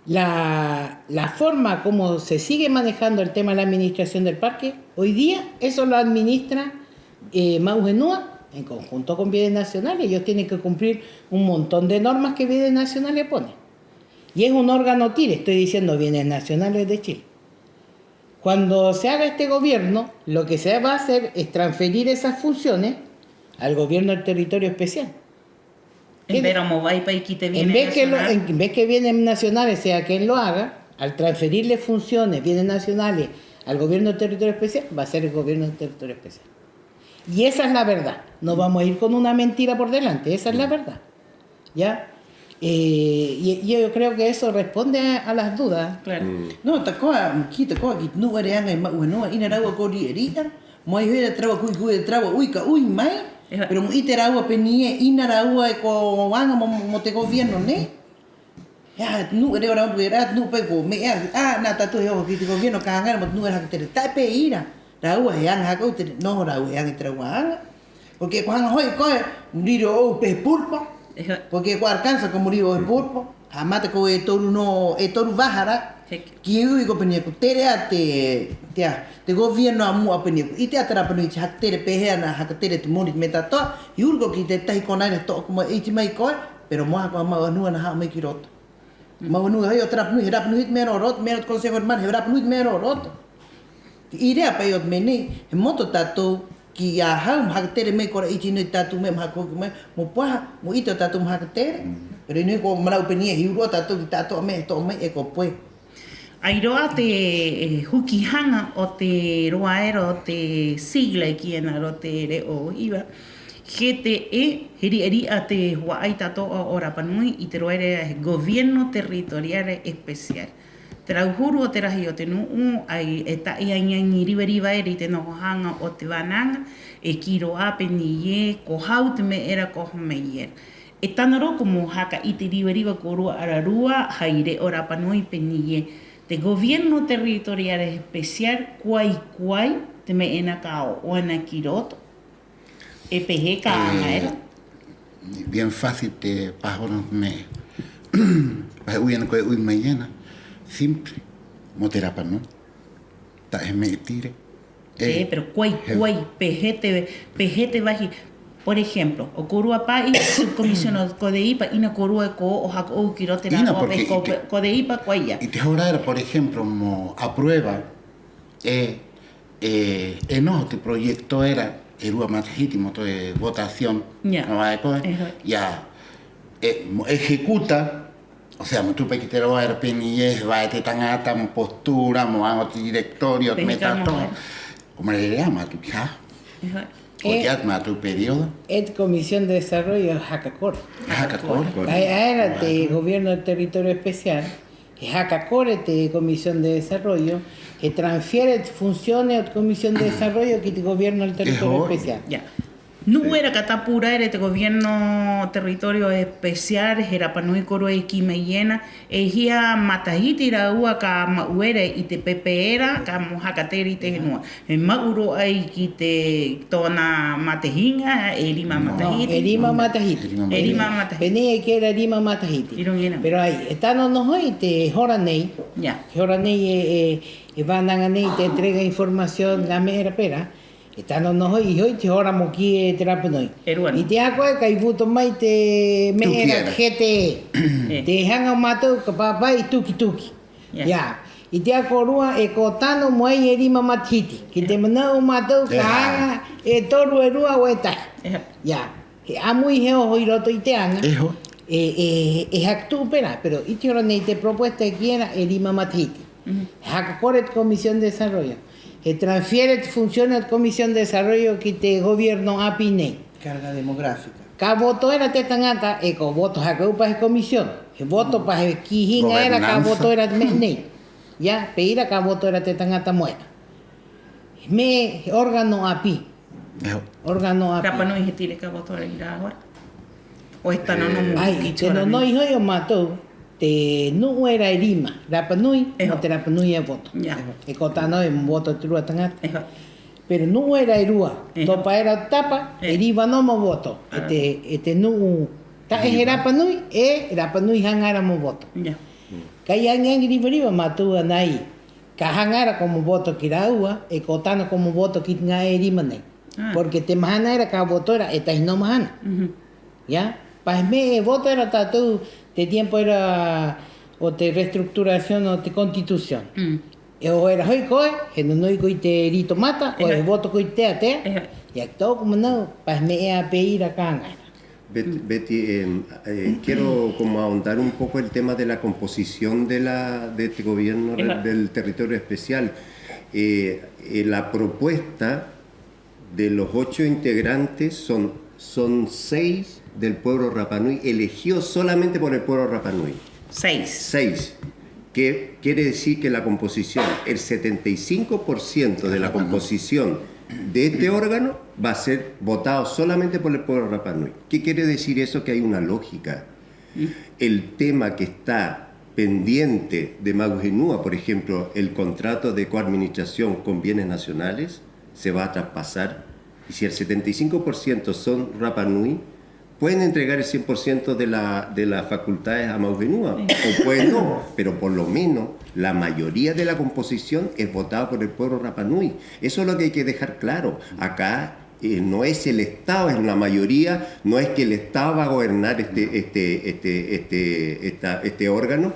la, la forma como se sigue manejando el tema de la administración del parque, hoy día eso lo administra, eh, Ma'u Henua en conjunto con Bienes Nacionales. Ellos tienen que cumplir un montón de normas que Bienes Nacionales pone. Y es un órgano tire, estoy diciendo Bienes Nacionales de Chile. Cuando se haga este gobierno, lo que se va a hacer es transferir esas funciones al gobierno del territorio especial. ¿Entiendes? Pero mo vai pa'i ki te Bienes Nacionales. En vez que lo, en vez que Bienes Nacionales sea quien lo haga, al transferirle funciones, Bienes Nacionales, al gobierno del territorio especial, va a ser el gobierno del territorio especial. Y esa es la verdad. No vamos a ir con una mentira por delante, esa es la verdad. ¿Ya? Eh, y, y yo creo que eso responde a, a las dudas. Claro. No, tako'a, ki tako'a ki te nu'u era e aŋa e Ma'u Henua, 'ina rāua ko ri'a-ri'a, mo ai ho'i era te rāua ku'i-ku'i, te rāua 'ui ka 'ui mai, pero mo 'ite rāua pē nei ē, 'ina rāua e ko aŋa mo, mo te gobierno nei. E aha te nu'u era e ora atu era, te nu'u pa'i ko me'e, a, nā tātou he oho ki te gobierno ka haŋa era mo te nu'u era haka tere. Ta'e pē ira. Rāua he aŋa haka 'ou te noho, rāua he aŋa i te rāua aŋa. Porque ko haŋa ho'i koe, mo riri ō'ou pē he pulpo. Porque ko Arkansas ko mo riri ō'ou he pulpo. Ha'amata koe e toru nō, e toru vaha rā. Ki u'i koe pē nei ē, ko tere 'ā te, te, te gobierno a mu'a pē nei ē, ko 'ite 'ā te Rapa Nui te haka tere pē hē ana haka tere te moni, te me'e ta'ato'a. He uru koe ki te tētahi kona era he to'o koe mo 'ite mai koe, pero mo aha ko Ma'u Henua nā ha'o mai ki roto. Ma'u Henua ho'i o te Rapa Nui, he Rapa Nui te me'e era o roto, me'e era o te Consejo Hermano, he Rapa Nui te me'e era o roto. Te idea pa'i o te me'e nei, he moto tātou ki a hau mo haka tere mai, ko re'o 'iti nei tātou me'e mo haka hoki mai, mo po'a, mo 'ite o tātou mo haka tere. Pero 'ina nei ko mana'u pē nei ē, he uru 'ā tātou ki ta'ato'a me'e he to'o mai e ko poe. 'Ai rō 'ā te, eh, huki haŋa o te roa era o te sigla e kī ena era o te re'o hiva, G T E, he ri'a-ri'a te hua'ai ta'ato'a o Rapa Nui i te roa era he Gobierno Territorial Especial. Te rauhuru o te rahi o te nu'u, 'ai e ta'e aŋi-aŋi riva-riva era i te noho haŋa o te vānaŋa, e kī rō 'ā pē nei ē, ko hau te me'e era ka oho mai era. E tano rō ko mo haka 'ite riva-riva kōrua ararua hai re'o rapa nui pē nei ē: te Gobierno Territorial Especial, ¿ko ai, ko ai te me'e ena ka o'o ena ki roto? ¿E pē hē ka aŋa era? Eh, bien fácil te pāhono me'e. Pa he 'ui ena koe e 'ui mai ena, simple, mo te rapa nui. Ta'e he me'e tire. Eh, pero ¿ko ai, ko ai, pē hē te, pē hē te vahi? Por ejemplo, o kōrua pa'i subcomisión o CODEIPA, 'ina kōrua e ko o'o haka 'ou ki roto te rāua pe ko, CODEIPA, ¿ko ai ia? I te hora era, por ejemplo, mo aprueba, e, e, e noho te proyecto era e rua matahiti mo te votación. Ya. No vae koe. Ia, e, mo ejecuta, o sea, mo tu'u pa'i ki te roa era pē nei ē, he vae te taŋata, mo postura, mo aŋa o te directorio, te me'e ta'ato'a. Ko mare era mātou ki haho. Ko te ata mātou periodo. E te Comisión de Desarrollo haka kore. Haka kore. Ka e'a era te Gobierno del Territorio Especial, he haka kore te Comisión de Desarrollo, he transfiere te funciones o te Comisión de Desarrollo ki te Gobierno del Territorio Especial. Ya. Nu'u era ka tāpura era e te Gobierno Territorio Especial, he rapa nui kōrua e kī mai ena, e hia matahiti rāua ka ma'u era i te pepe era ka mo haka tere i te henua. He ma'u rō 'ai ki te tō'ona matehiŋa, e rima matahiti. E rima matahiti. E rima matahiti. Pē nei ē kī era, rima matahiti. Pero 'ai, e tano nō ho'i te hora nei. He hora nei e, e, e vānaŋa nei te entrega información, ŋā me'e era pē rā. E tano nō ho'i, ho'i te hora mo kī e te rapa nui. 'I te aha koe kai vuto mai te me'e era, te G T E. Te haŋa o mātou ka pāpa'i tuki-tuki. Ya. 'I te aha kōrua e ko tano mo ai e rima matahiti. Ki te mana'u o mātou ka aŋa e toru, e rua 'o e tahi. Ya. He 'a'amu 'ī he oho 'i roto i te aŋa. E, e, e haka tu'u pē rā, pero 'i te hora nei te propuesta e kī era e rima matahiti. He haka kore te Comisión de Desarrollo. He transfiere te funciones o te Comisión de Desarrollo ki te gobierno 'āpī nei. Carga demográfica. Ka voto era te taŋata, e ko voto haka upa he comisión. He voto pa he ki hiŋa era ka voto era te me'e nei. Ya, pē ira ka voto era te taŋata mo era. He me'e, he órgano 'āpī. Órgano 'āpī. Rapa Nui he tire ka voto era i rā hora. 'O e tano nō mo ai, te no-no'i ho'i o mātou, te nu'u era e rima Rapa Nui, mo te Rapa Nui e voto. E ko tano e mo voto te rua taŋata. Pero nu'u era e rua, topa era o te tapa, e riva nō mo voto. E te, e te nu'u ta'e he Rapa Nui, e Rapa Nui haŋa era mo voto. Kai aŋi-aŋi riva-riva mātou ana ai, ka haŋa era koe mo voto ki a rāua, e ko tano koe mo voto ki te ŋā e rima nei. Porque te mahana era ka voto era, e tahi nō mahana. Ya? Pa he me'e e voto era tātou te tiempo era o te reestructuración o te Constitución. E oho era ho'i koe, he no-no'i koe i te rito mata, 'o he voto koe i te tea-tea. Ya, ki tō'oku mana'u, pa he me'e 'āpī era ka haŋa era. Bet-, Betty, em, eh, quiero como ahondar un poco el tema de la composición de la, de este gobierno re-, del territorio especial. Eh, eh, la propuesta de los ocho integrantes son, son seis del pueblo Rapa Nui, elegidos solamente por el pueblo Rapa Nui. Seis. Seis. Que quiere decir que la composición, el setenta y cinco por ciento de la composición de este órgano va a ser votado solamente por el pueblo Rapa Nui. ¿Qué quiere decir eso? Que hay una lógica. El tema que está pendiente de Ma'u Henua, por ejemplo, el contrato de coadministración con bienes nacionales, se va a traspasar. Y si el setenta y cinco por ciento son Rapa Nui, pueden entregar el cien por ciento de la, de las facultades a Ma'u Henua, o pueden no, pero por lo menos la mayoría de la composición es votada por el pueblo Rapa Nui. Eso es lo que hay que dejar claro. Acá, eh, no es el Estado, es la mayoría, no es que el Estado va a gobernar este, este, este, este, esta, este órgano,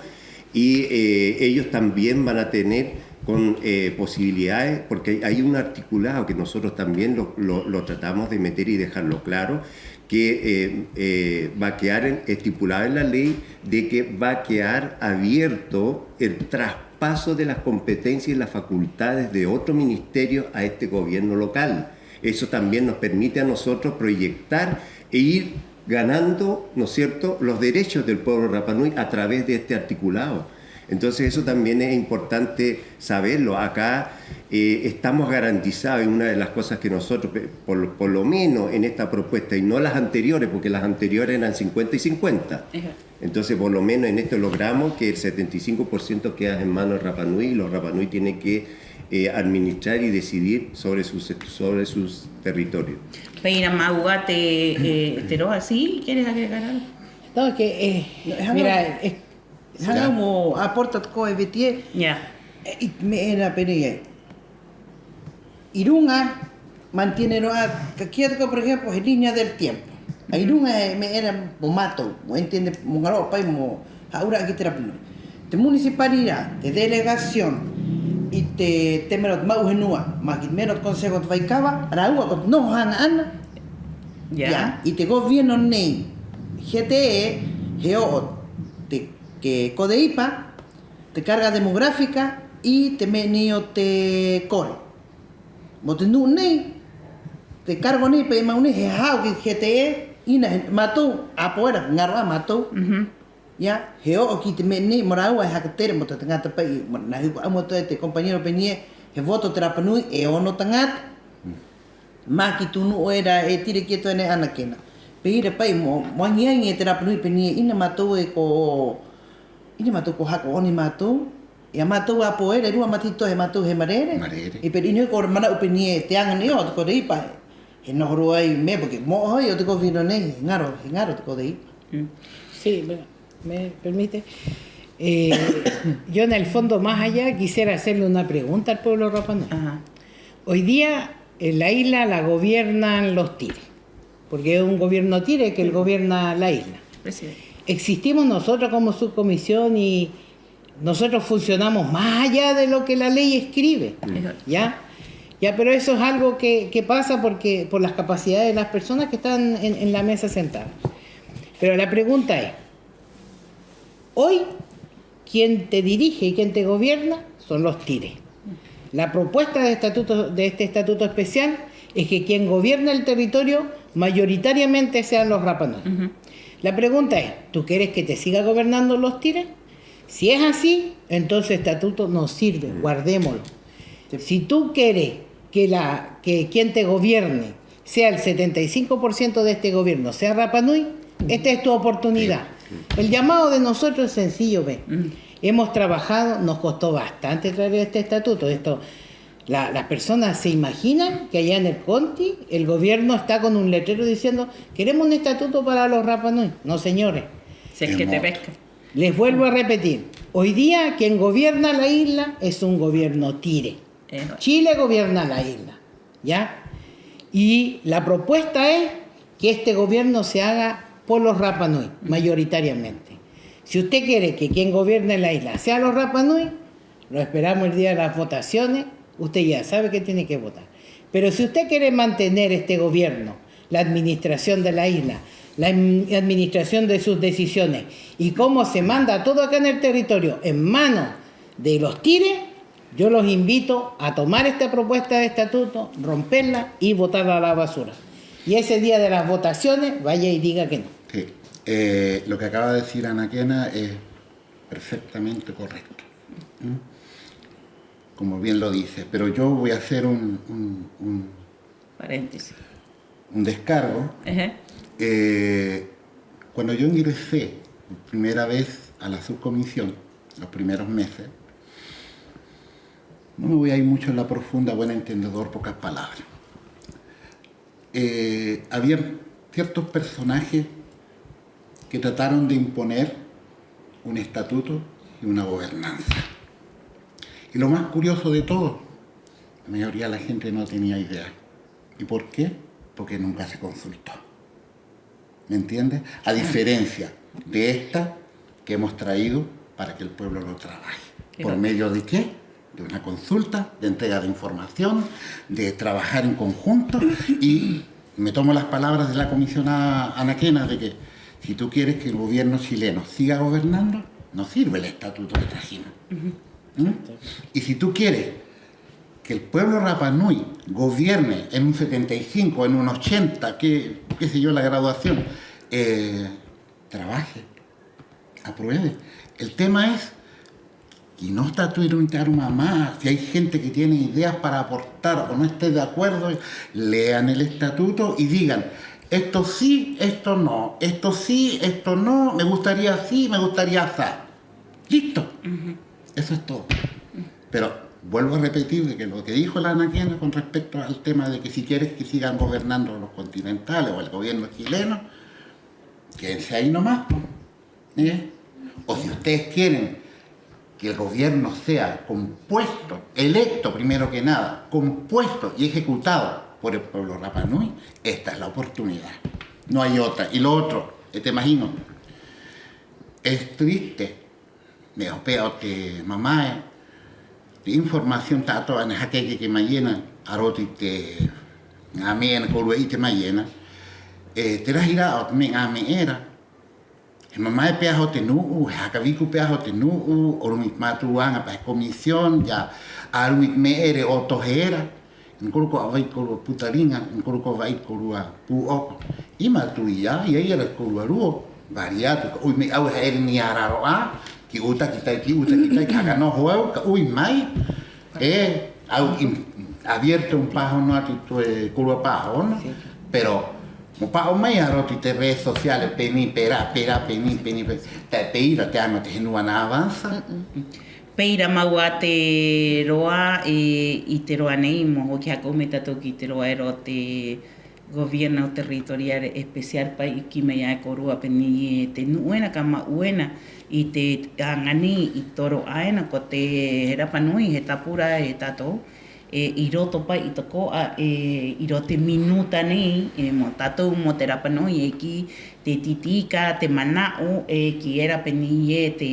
y, eh, ellos también van a tener con, eh, posibilidades, porque hay, hay un articulado que nosotros también lo, lo, lo tratamos de meter y dejarlo claro, que, eh, eh, va a quedar en, estipulado en la ley de que va a quedar abierto el traspaso de las competencias y las facultades de otro ministerio a este gobierno local. Eso también nos permite a nosotros proyectar e ir ganando, ¿no es cierto?, los derechos del pueblo Rapa Nui a través de este articulado. Entonces eso también es importante saberlo. Acá, eh, estamos garantizados, y una de las cosas que nosotros, pe-, por, por lo menos en esta propuesta, y no las anteriores, porque las anteriores eran cincuenta y cincuenta. Entonces, por lo menos en esto logramos que el setenta y cinco por ciento queda en manos de Rapa Nui, y los Rapa Nui tienen que, eh, administrar y decidir sobre sus, sobre sus territorios. Pē ira Ma'u 'ā te, eh, te roa, ¿sí? ¿Quieres agregar algo? No, es que, eh, mira, es Hana mo aporta te koe, Betty, ē. Ya. E, i te me'e era pē nei ē. 'I ruŋa, mantiene rō 'ā, ka kī atu koe, por ejemplo, he línea del tiempo. 'I ruŋa he me'e era mo mātou, mo entiende, mo ŋaro'a pa'i, mo ha'aura'a ki te Rapa Nui. Te municipalidad, te delegación, 'i te, te mero o te Ma'u Henua, mo ki te mero o te Consejo o te Vaikava, rāua ko te noho haŋa 'ana. Ya. Ya, 'i te gobierno nei, G T E, he o'o te ke CODEIPA, te carga demográfica 'i te me'e nei o te CORE. Mo te nu'u nei, te cargo nei, pa'i, Ma'u nei, he haha'o ki te G T E, 'ina he mātou, 'āpō era, ŋaro'a mātou. Ya, he o'o ki te me'e nei, mo rāua e haka tere mo te taŋata pa'i, mo nā hiku 'ā mo te, te compañero pē nei ē, he voto te Rapa Nui e ono taŋata. Mo ki tū nu'u era e tire ki atu ena e anakena. Pē ira pa'i mo, mo aŋi-aŋi e te Rapa Nui pē nei ē, 'ina mātou e ko, 'ina mātou ko haka 'ono i a mātou. I a mātou 'āpō era e rua matito he mātou he marere. Marere. 'I, pero 'ina ko mana'u pē nei ē, te aŋa nei o te CODEIPA, he noho rō ai me'e, porque mo'a ho'i o te gobierno nei, he ŋaro, he ŋaro te CODEIPA. Sí, bueno, me permite. Eh, yo en el fondo, más allá, quisiera hacerle una pregunta al pueblo Rapa Nui. Ajá. Hoy día, eh, la isla la gobiernan los Tire, porque es un gobierno Tire que él gobierna la isla. Así es. Existimos nosotros como subcomisión y nosotros funcionamos más allá de lo que la ley escribe, ¿ya? Ya, pero eso es algo que, que pasa porque, por las capacidades de las personas que están en, en la mesa sentadas. Pero la pregunta es, hoy, quien te dirige y quien te gobierna son los Tire. La propuesta de estatuto, de este estatuto especial es que quien gobierna el territorio mayoritariamente sean los Rapa Nui. La pregunta es, ¿tú quieres que te siga gobernando los Tire? Si es así, entonces el estatuto no sirve, guardémoslo. Si tú quieres que la, que quien te gobierne sea el setenta y cinco por ciento de este gobierno, sea Rapa Nui, esta es tu oportunidad. El llamado de nosotros es sencillo, ve. Hemos trabajado, nos costó bastante traer este estatuto. Esto, la, las personas se imaginan que allá en el Conti el gobierno está con un letrero diciendo: "Queremos un estatuto para los Rapa Nui". No, señores. Si es que te pesca. Les vuelvo a repetir, hoy día quien gobierna la isla es un gobierno Tire. Chile gobierna la isla, ¿ya? Y la propuesta es que este gobierno se haga por los Rapa Nui, mayoritariamente. Si usted quiere que quien gobierne la isla sea los Rapa Nui, lo esperamos el día de las votaciones, usted ya sabe que tiene que votar. Pero si usted quiere mantener este gobierno, la administración de la isla, la administración de sus decisiones y cómo se manda todo acá en el territorio en manos de los Tire, yo los invito a tomar esta propuesta de estatuto, romperla y botarla a la basura. Y ese día de las votaciones, vaya y diga que no. Sí. Eh, lo que acaba de decir Anaquena es perfectamente correcto. ¿Mm? Como bien lo dice, pero yo voy a hacer un, un, un, paréntesis, un descargo. Eh, cuando yo ingresé por primera vez a la subcomisión, los primeros meses, no me voy a ir mucho en la profunda, buen entendedor, pocas palabras. Eh, había ciertos personajes que trataron de imponer un estatuto y una gobernanza. Y lo más curioso de todo, la mayoría de la gente no tenía idea. ¿Y por qué? Porque nunca se consultó. ¿Me entiendes? A diferencia de esta que hemos traído para que el pueblo lo trabaje. ¿Por medio de qué? De una consulta, de entrega de información, de trabajar en conjunto. Y me tomo las palabras de la comisionada Anaquena de que si tú quieres que el gobierno chileno siga gobernando, no sirve el estatuto que trajimos. ¿Mm? Y si tú quieres que el pueblo Rapa Nui gobierne en un setenta y cinco, en un ochenta, qué, qué sé yo, la graduación, eh, trabaje, apruebe. El tema es que no está tu iruña, tu mamá. Si hay gente que tiene ideas para aportar o no esté de acuerdo, lean el estatuto y digan: "Esto sí, esto no, esto sí, esto no, me gustaría así, me gustaría asá". Listo. Eso es todo. Pero vuelvo a repetir de que lo que dijo la Anaquena con respecto al tema de que si quieres que sigan gobernando los continentales o el gobierno chileno, quédense ahí nomás, po. ¿Eh? O si ustedes quieren que el gobierno sea compuesto, electo primero que nada, compuesto y ejecutado por el pueblo Rapa Nui, esta es la oportunidad. No hay otra. Y lo otro, eh, te imagino, es triste. Me'e hope'a o te mamae, te información ta'ato'a ena haka eke-eke mai ena, a roto i te ŋā me'e ena kōrua e 'ite mai ena, e te rahi ra'a o te me'e ŋā me'e era, he mamae pēaha o te nu'u, he haka viku pēaha o te nu'u, o ruŋa i te mātou aŋa pa he comisión, ya, a ruŋa i te me'e era e 'otohe era, 'ina kōrua ko va'ai kōrua putariŋa, 'ina kōrua ko va'ai kōrua pū'oko. 'Ī mātou i a, i ai era kōrua ruo, vari atu, ka 'ui mai 'ā'au e ha'ere nei a raro 'ā, ki 'uta ki tai, ki 'uta ki tai, ka haka noho a au, ka 'ui mai, e, au, abierto un pāhono atu i tō'ou kōrua pāhono, pero mo pa'o mai a roto i te redes sociales, pē nei, pē rā, pē rā, pē nei, pē nei, pē, ta'e pē ira te aŋa o te henua nā avanza. Pē ira mau a te roa, e, i te roa nei, mo hoki haka 'ou mai tātou ki te roa era o te gobierno territorial especial pa'i, kī mai 'ā e kōrua pē nei ē: te nu'u ena ka ma'u ena i te aŋa nei i toro 'ā ena ko te, he Rapa Nui, he tāpura e tātou, e, 'i roto pa'i i tako'a, e, 'i roto i te minuta nei, e, mo tātou, mo te Rapa Nui, e kī te tī-tika, te mana'u, e kī era pē nei ē: te,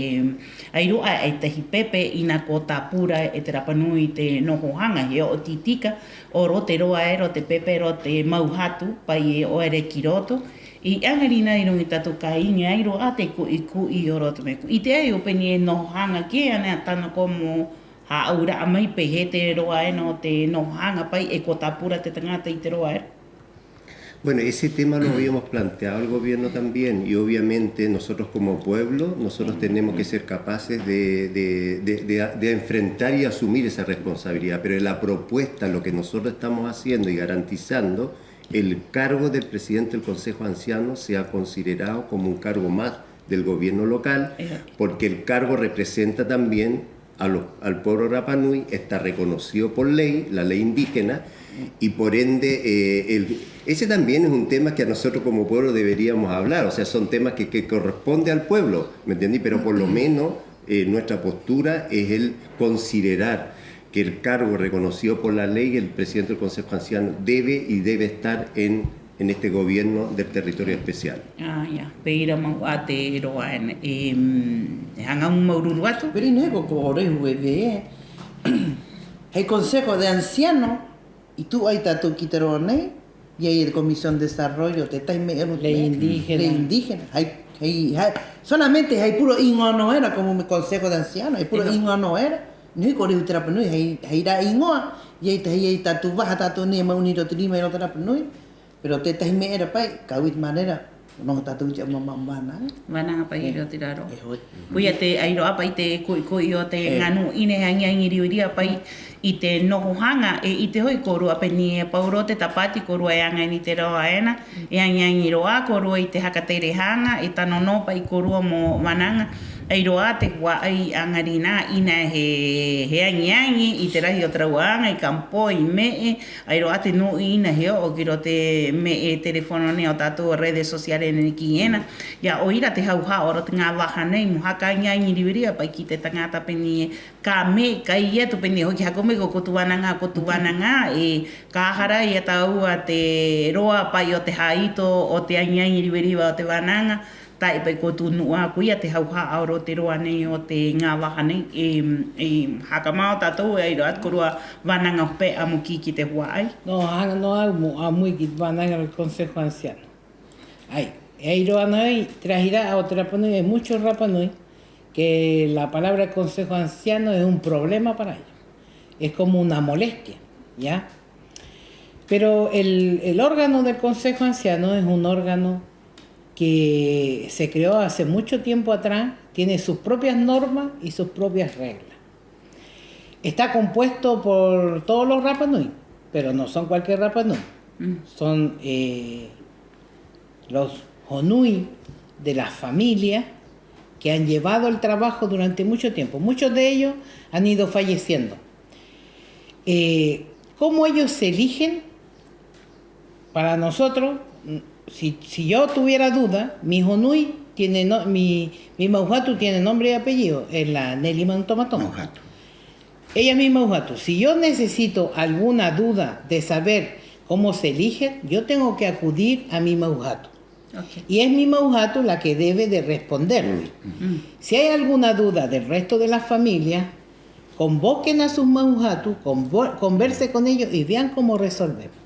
ai rō 'ā e tahi pepe, 'ina ko tāpura e te Rapa Nui te noho haŋa, he o'o tī-tika, o roto te roa era o te pepe era o te mau hatu, pa'i, e o'o era ki roto. 'I 'aŋarinā 'i ruŋa i tātou kāiŋa, ai rō 'ā te ku'i-ku'i o roto me'e ku'i. 'Ite 'ā au pē nei ē: noho haŋa kē, 'ana tano koe mo hā'aura'a mai pē hē te roa ena o te noho haŋa, pa'i, e ko tāpura te taŋata i te roa era. Bueno, ese tema lo habíamos planteado al gobierno también, y obviamente nosotros como pueblo, nosotros tenemos que ser capaces de, de, de, de, de enfrentar y asumir esa responsabilidad, pero en la propuesta, lo que nosotros estamos haciendo y garantizando, el cargo del presidente del Consejo de Ancianos sea considerado como un cargo más del gobierno local, porque el cargo representa también a los, al pueblo Rapa Nui, está reconocido por ley, la ley indígena, y por ende, eh, el, ese también es un tema que a nosotros como pueblo deberíamos hablar, o sea, son temas que, que corresponde al pueblo, ¿me entendí? Pero por lo menos, eh, nuestra postura es el considerar que el cargo reconocido por la ley, el presidente del Consejo Anciano, debe y debe estar en en este gobierno del territorio especial. Ah, ia. Pē ira mau 'ā te roa ena. E, mm, e haŋa au mo māuru-uru atu. Pero i no he ko, ko rehu e vē. Hai Consejo de Anciano i tu'u ai tātou ki te roa nei, i ai e Comisión de Desarrollo, tētahi me'e era, ley indígena. Ley indígena. Hai, hai, hai, solamente hai puro 'īŋoa nō era como Consejo de Anciano, hai puro 'īŋoa nō era. No he ko rehu te Rapa Nui, hai, hai rā 'īŋoa, i ai tahi, i ai tātou vaha tātou nei e ma'u nei 'i roto i te rima 'i roto i te Rapa Nui. Pero tētahi me'e era pa'i, ka u'i te manera, noho tātou i te 'aumama'u vānaŋa. Vānaŋa pa'i 'i roto i te raro. E ho'i. Koia te ai rō 'ā pa'i te ko'i-ko'i o te ŋā nu'u 'ina he aŋi-aŋi riva-riva pa'i i te noho haŋa, e 'ite ho'i kōrua pē nei ē: e pau rō te tāpati kōrua e aŋa ena i te roa ena, e aŋi-aŋi rō 'ā kōrua i te haka tere haŋa, e tano nō pa'i kōrua mo vānaŋa. Ai rō 'ā te hua'ai 'aŋarinā 'ina he, he aŋi-aŋi i te rahi o te rāua aŋa, i campo, i me'e, ai rō 'ā te nu'u 'ina he o'o ki roto i te me'e terefono nei o tātou, redes sociales nei kī ena. Ia, 'o ira te hauha'a o roto i te ŋā vaha nei mo haka aŋi-aŋi riva-riva pa'i ki te taŋata pē nei ē: ka me'e, ka 'ī atu pē nei ē: hoki haka 'ou mai, ko, ko tū vānaŋa, ko tū vānaŋa, e, ka aha rā i a tāua te roa pa'i o te hāito o te aŋi-aŋi riva-riva o te vānaŋa, ta'e pa'i ko tū nu'u 'ā. Koia te hauha'a o roto i te roa nei o te ŋā vaha nei. E, e haka mao tātou, e ai rō 'ā te kōrua vānaŋa hope'a mo kī ki te hua'ai. No, haŋa nō au mo 'a'amu i ki te vānaŋa del Consejo Anciano. Ai, e ai rō 'ana ai te rahi ra'a o te Rapa Nui, hay muchos Rapa Nui que la palabra Consejo Anciano es un problema para ellos. Es como una molestia, ¿ya? Pero el, el órgano del Consejo Anciano es un órgano que se creó hace mucho tiempo atrás, tiene sus propias normas y sus propias reglas. Está compuesto por todos los Rapa Nui, pero no son cualquier Rapa Nui. Son, eh, los Honui de las familias que han llevado el trabajo durante mucho tiempo. Muchos de ellos han ido falleciendo. Eh, ¿cómo ellos se eligen? Para nosotros, mm, si, si yo tuviera duda, mi Honui tiene no-, mi, mi mauhatu tiene nombre y apellido, es la Nelly Mautomatoŋa. Mauhatu. Ella es mi mauhatu. Si yo necesito alguna duda de saber cómo se eligen, yo tengo que acudir a mi mauhatu. Ok. Y es mi mauhatu la que debe de responderme. Mm. Si hay alguna duda del resto de la familia, convoquen a sus mauhatu, convo-, converse con ellos y vean cómo resolvemos.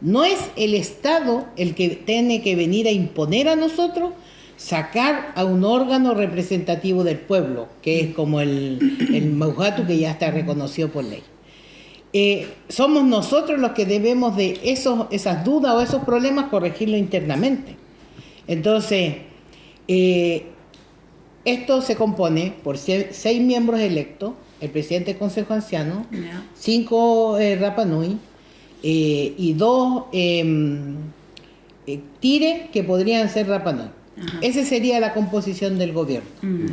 No es el Estado el que tiene que venir a imponer a nosotros sacar a un órgano representativo del pueblo, que es como el, el mauhatu que ya está reconocido por ley. Eh, somos nosotros los que debemos de esos, esas dudas o esos problemas corregirlo internamente. Entonces, eh, esto se compone por sie-, seis miembros electos, el presidente del Consejo Anciano, ya, cinco, eh, Rapa Nui, eh, y dos, em, eh, Tire, que podrían ser Rapa Nui. Ajá. Esa sería la composición del gobierno. Mm.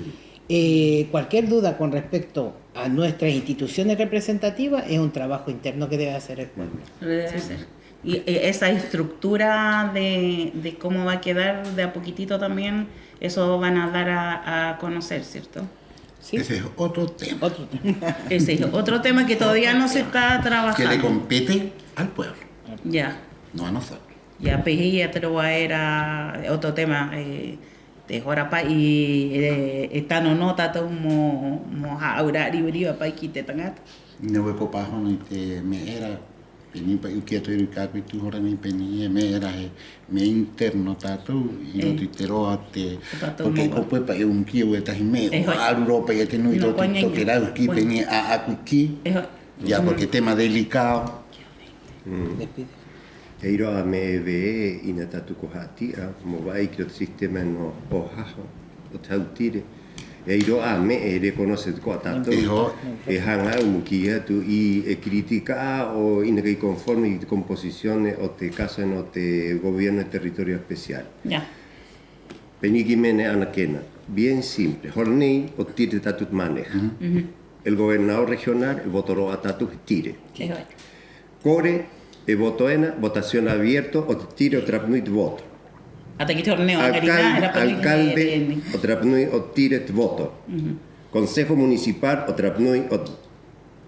Eh, cualquier duda con respecto a nuestras instituciones representativas es un trabajo interno que debe hacer el pueblo. Debe hacer. Y, eh, esa estructura de, de cómo va a quedar de a poquitito también, eso van a dar a, a conocer, ¿cierto? Sí. Ese es otro tema. Otro tema. Ese es otro tema que todavía no se está trabajando. Que le compete al pueblo. Ya. No a nosotros. Ia, pē hē ia te roa era, otro tema, e, te hora pa'i, e, e tano nō tātou mo, mo hā'aura'a riva-riva pa'i ki te taŋata. Nō, e ko pāhono i te me'e era, pē nei pa'i, uki atu era i kā koe i tū hora nei, pē nei ē: me'e era he me'e interno tātou 'i roto i te roa, te, porque ko puē pa'i un kī au e tahi me'e, o aru rō pa'i e te nu'u 'i roto i te tokerau, kī pē nei ē: 'a'aku i kī. Ia, porque tema delicado. Mm. E ai rō 'ā me'e e ve'e 'ina tātou ko ha'ati'a mo va'ai ki roto i te sistema ena o haho, o te hau tire. E ai rō 'ā me'e e reconoce tako'a tātou e haŋa 'ā mo kī atu i e critica 'ā 'o 'ina kai conforme i te composición o te caso ena o te gobierno de territorio especial. Pē nei ki me'e ana kena, bien simple. Hora nei 'o tire tātou te maneja. El gobernador regional e voto rō 'ā tātou he tire. Kore e voto ena, votación abierto, 'o te tire o te Rapa Nui te voto. Alcalde o te Rapa Nui 'o tire te voto. Consejo municipal o te Rapa Nui 'o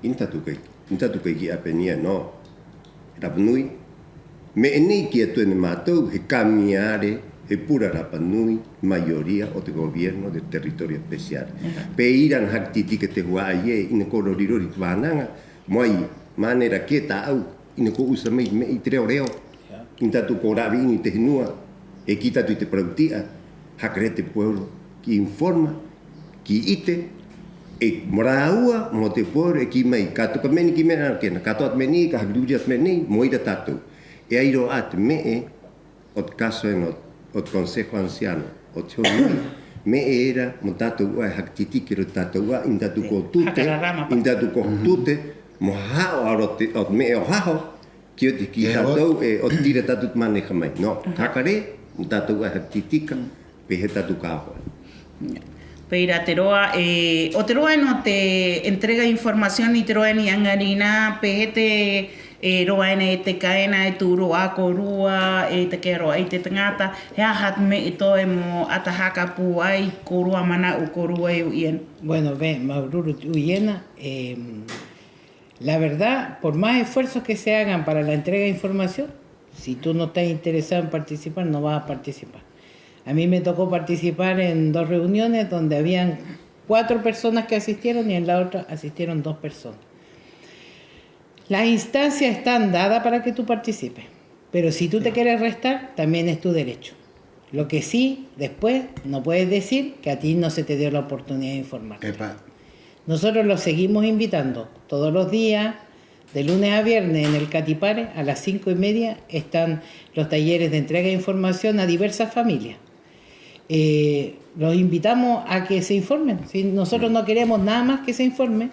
'Ina tātou kai, 'ina tātou kai kī 'ā pē nei ena, nō. Rapa Nui. Me'e nei kī atu ena e mātou, he kamiare, he pura Rapa Nui, mayoría o te gobierno del territorio especial. Pē ira ana haka tī-tika te hua'ai ē, 'ina ko rori-rori te vānaŋa, mo ai manera kē tā'au, 'ina ko usa mai te me'e i te reo-reo. 'Ina tātou ko ra'e 'ina i te henua, e kī tātou i te parauti'a, haka rē te pueblo ki informa, ki 'ite, 'e mo rāua, mo te pueblo, e kī mai, ka to'o ka me'e nei ki me'e ana kena, ka to'o te me'e nei, ka haka riri-riri te me'e nei, mo ira tātou. E ai rō 'ā te me'e o te caso ena o te consejo anciano, o te hōnui, me'e era mo tātou 'ā e haka tī-tika ki roto i te tātou 'ā, 'ina tātou ko tute, 'ina tātou ko tute mo haha'o a roto i te me'e o haho, ki oti ki tātou e, 'o tira tātou te maneja mai. Nō, haka rē mo tātou 'ā e haka tī-tika pē hē tātou ka oho. Pē ira te roa, e, o te roa ena o te entrega información i te roa ena i 'aŋarinā, pē hē te, e, roa ena e teka ena, e tu'u rō 'ā kōrua, e take'a rō 'ā i te taŋata, he aha te me'e toe mo 'ata haka pūai, kōrua mana'u, kōrua e u'i ena. Bueno, ve, māuru-uru te 'ui ena, e, la verdad, por más esfuerzos que se hagan para la entrega de información, si tú no estás interesado en participar, no vas a participar. A mí me tocó participar en dos reuniones donde habían cuatro personas que asistieron y en la otra asistieron dos personas. Las instancias están dadas para que tú participes, pero si tú te quieres restar, también es tu derecho. Lo que sí, después, no puedes decir que a ti no se te dio la oportunidad de informarte. Nosotros los seguimos invitando todos los días, de lunes a viernes, en el Katipare, a las cinco y media, están los talleres de entrega de información a diversas familias. Eh, los invitamos a que se informen. Si nosotros no queremos nada más que se informe,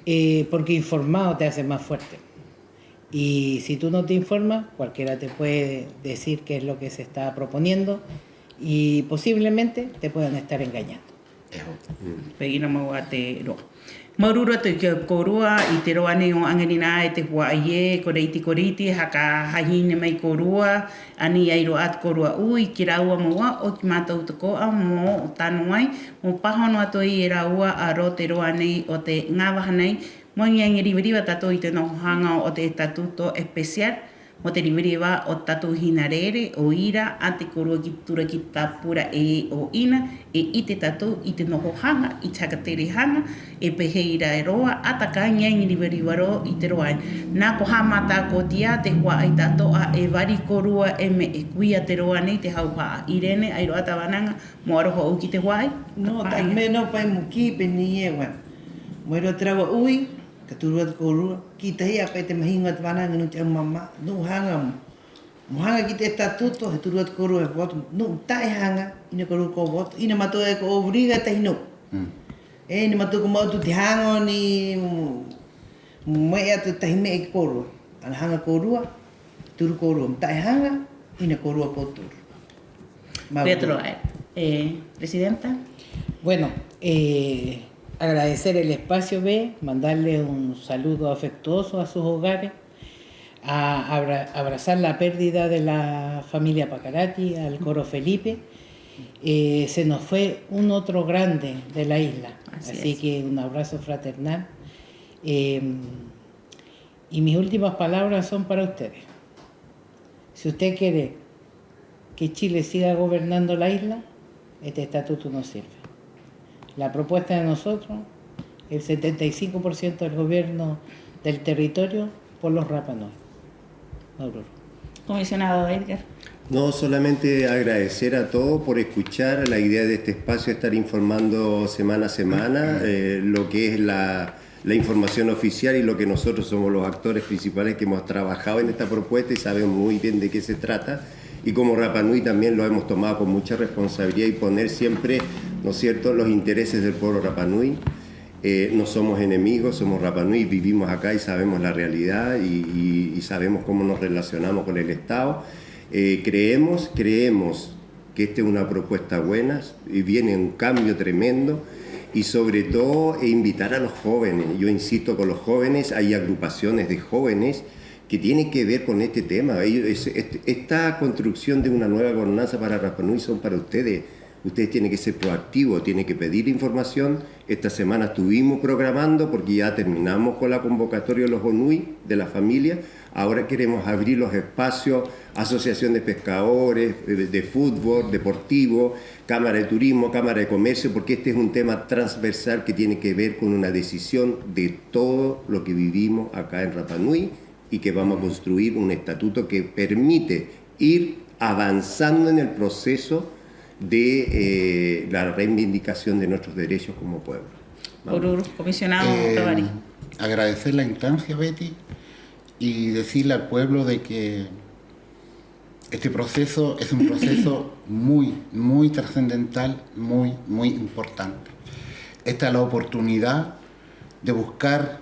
eh, porque informado te hace más fuerte. Y si tú no te informas, cualquiera te puede decir qué es lo que se está proponiendo y posiblemente te puedan estar engañando. Pē ira mau 'ā te roa. Māuru-uru atu ki a kōrua i te roa nei o 'aŋarinā e te hua'ai ē, ko Riti, ko Riti, haka hahine mai kōrua, 'ana i ai rō 'ā te kōrua 'ui ki a rāua mau 'ā, 'o ki mātou tako'a mo tano ai, mo pāhono atu ai e rāua a roto i te roa nei o te ŋā vaha nei, mo aŋi-aŋi riva-riva tātou i te noho haŋa o te estatuto especial, mo te riva-riva o te tātou hinarere, 'o ira 'ā te kōrua ki tura ki te tāpura ē 'o 'ina, e 'ite tātou i te noho haŋa, i te haka tere haŋa, 'e pē hē ira e roa, 'ata ka aŋi-aŋi riva-riva rō i te roa ena. Nā ko ha'amata ko oti 'ā te hua'ai ta'ato'a e vari kōrua e me'e, koia te roa nei te hauha'a. Irene, ai rō 'ā te vānaŋa mo aroha 'ou ki te hua'ai? Nō, ta'e me'e nō pa'i mo kī pē nei ē, bueno, mo ai rō te rāua 'ui, ka turu atu kōrua, ki tahi 'ā pa'i te mahiŋo o te vānaŋa nui te 'aumāmā, nu'u haŋa mo, mo haŋa ki te estatuto, he turu atu kōrua he voto, nu'u ta'e haŋa, 'ina kōrua ko voto, 'ina mātou e ko obliga e tahi nu'u. 'E 'ina mātou ko ma'u atu te haŋa o ni mo, mo me'e atu tahi me'e ki a kōrua. Ana haŋa kōrua, turu kōrua, mo ta'e haŋa, 'ina kōrua ko turu. Māuru-uru. Pē ira te roa, eh, Presidenta. Bueno, eh, agradecer el espacio, ve, mandarle un saludo afectuoso a sus hogares, a abra-, abrazar la pérdida de la familia Pacarati, al coro Felipe. Eh, se nos fue un otro grande de la isla. Así es. Así que un abrazo fraternal. Em, Y mis últimas palabras son para ustedes. Si usted quiere que Chile siga gobernando la isla, este estatuto no sirve. La propuesta de nosotros, el setenta y cinco por ciento del gobierno del territorio por los Rapa Nui. Māuru-uru. Comisionado Edgar. No, solamente agradecer a todos por escuchar la idea de este espacio, estar informando semana a semana, eh, lo que es la La información oficial y lo que nosotros somos los actores principales que hemos trabajado en esta propuesta y sabemos muy bien de qué se trata. Y como Rapa Nui también lo hemos tomado con mucha responsabilidad y poner siempre, ¿no es cierto?, los intereses del pueblo Rapa Nui. Eh, no somos enemigos, somos Rapa Nui, vivimos acá y sabemos la realidad y, y, y sabemos cómo nos relacionamos con el Estado. Eh, creemos, creemos que esta es una propuesta buena, y viene un cambio tremendo, y sobre todo, eh, invitar a los jóvenes. Yo insisto con los jóvenes, hay agrupaciones de jóvenes que tienen que ver con este tema. Ellos, es-, est-, esta construcción de una nueva gobernanza para Rapa Nui son para ustedes. Ustedes tienen que ser proactivos, tienen que pedir información. Esta semana estuvimos programando porque ya terminamos con la convocatoria de los ONUI, de la familia. Ahora queremos abrir los espacios, asociación de pescadores, eh, de fútbol, deportivo, cámara de turismo, cámara de comercio, porque este es un tema transversal que tiene que ver con una decisión de todo lo que vivimos acá en Rapa Nui y que vamos a construir un estatuto que permite ir avanzando en el proceso de, eh, la reivindicación de nuestros derechos como pueblo. Vamos. Māuru-uru, comisionado Tavari. Eh, agradecer la instancia, Betty, y decirle al pueblo de que este proceso es un proceso muy, muy trascendental, muy, muy importante. Esta es la oportunidad de buscar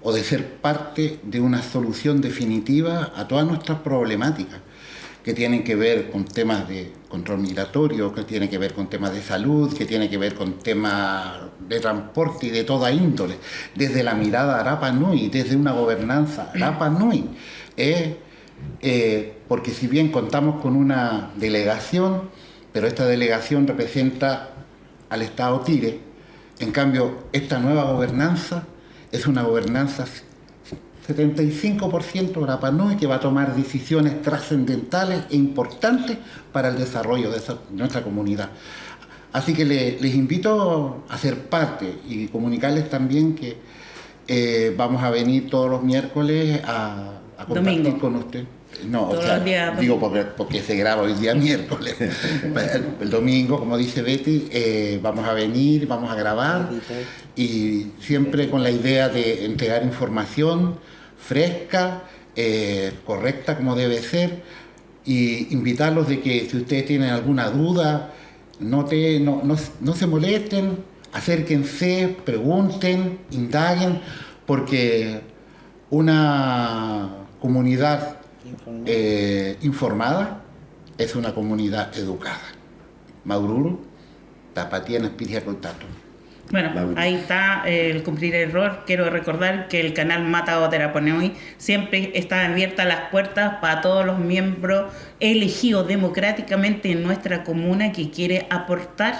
o de ser parte de una solución definitiva a todas nuestras problemáticas que tienen que ver con temas de control migratorio, que tienen que ver con temas de salud, que tienen que ver con temas de transporte y de toda índole, desde la mirada Rapa Nui, desde una gobernanza Rapa Nui, eh, eh, porque si bien contamos con una delegación, pero esta delegación representa al Estado Tire. En cambio, esta nueva gobernanza es una gobernanza setenta y cinco por ciento Rapa Nui, que va a tomar decisiones trascendentales e importantes para el desarrollo de esa, nuestra comunidad. Así que le-, les invito a ser parte y comunicarles también que, eh, vamos a venir todos los miércoles a, a compartir con usted. Domingo. No, o sea, digo porque, porque se graba hoy día miércoles. El, el domingo, como dice Betty, eh, vamos a venir, vamos a grabar, y siempre con la idea de entregar información fresca, eh, correcta como debe ser, y invitarlos de que si ustedes tienen alguna duda, no te-, no, no, no se molesten, acérquense, pregunten, indaguen, porque una comunidad, eh, informada es una comunidad educada. Māuru-uru, tāpati ena piriha koe tātou. Bueno, ahí está, eh, el cumplir el rol. Quiero recordar que el canal Mata o te Rapa Nui siempre está abierta las puertas para todos los miembros elegidos democráticamente en nuestra comuna que quiere aportar,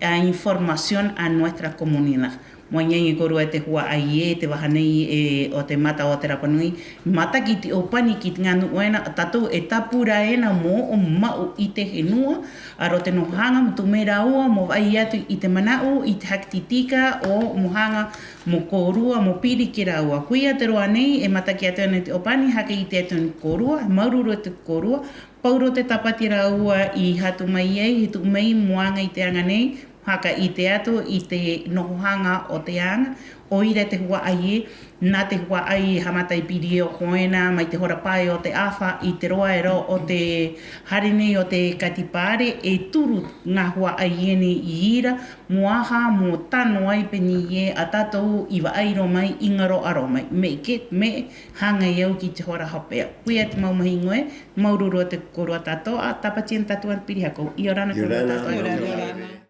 eh, información a nuestra comunidad. Mo aŋi-aŋi kōrua e te hua'ai ē, te vaha nei ē o te Mata o te Rapa Nui, mataki i te 'ōpani ki te ŋā nu'u ena a tātou e tāpura ena mo o'o ma'u i te henua, a roto i te noho haŋa mo tū mai rāua mo va'ai atu i te mana'u, i te haka tī-tika 'o mo haŋa mo kōrua mo piri ki a rāua. Koia te roa nei e mataki atu ena i te 'ōpani, haka 'ite atu ena ki a kōrua, he māuru-uru atu ki a kōrua, paurō te tāpati rāua i hatu mai ai, he tu'u mai mo aŋa i te aŋa nei, haka 'ite atu i te noho haŋa o te aŋa. 'O ira te hua'ai ē, nā te hua'ai e ha'amata i piri ē o Hoena mai te hora pae o te 'āfa i te roa era o te hare nei o te Katipare, e turu ŋā hua'ai ē nei 'i ira, mo aha, mo tano ai pē nei ē a tātou i va'ai rō mai, i ŋaro'a rō mai. Me'e kē, me'e, haŋa e au ki te hora hope'a. Koia te mau mahiŋo ē, māuru-uru atu ki a kōrua ta'ato'a, tāpati ena tātou ana piri haka 'ou. 'Iorana kōrua ta'ato'a. 'Iorana.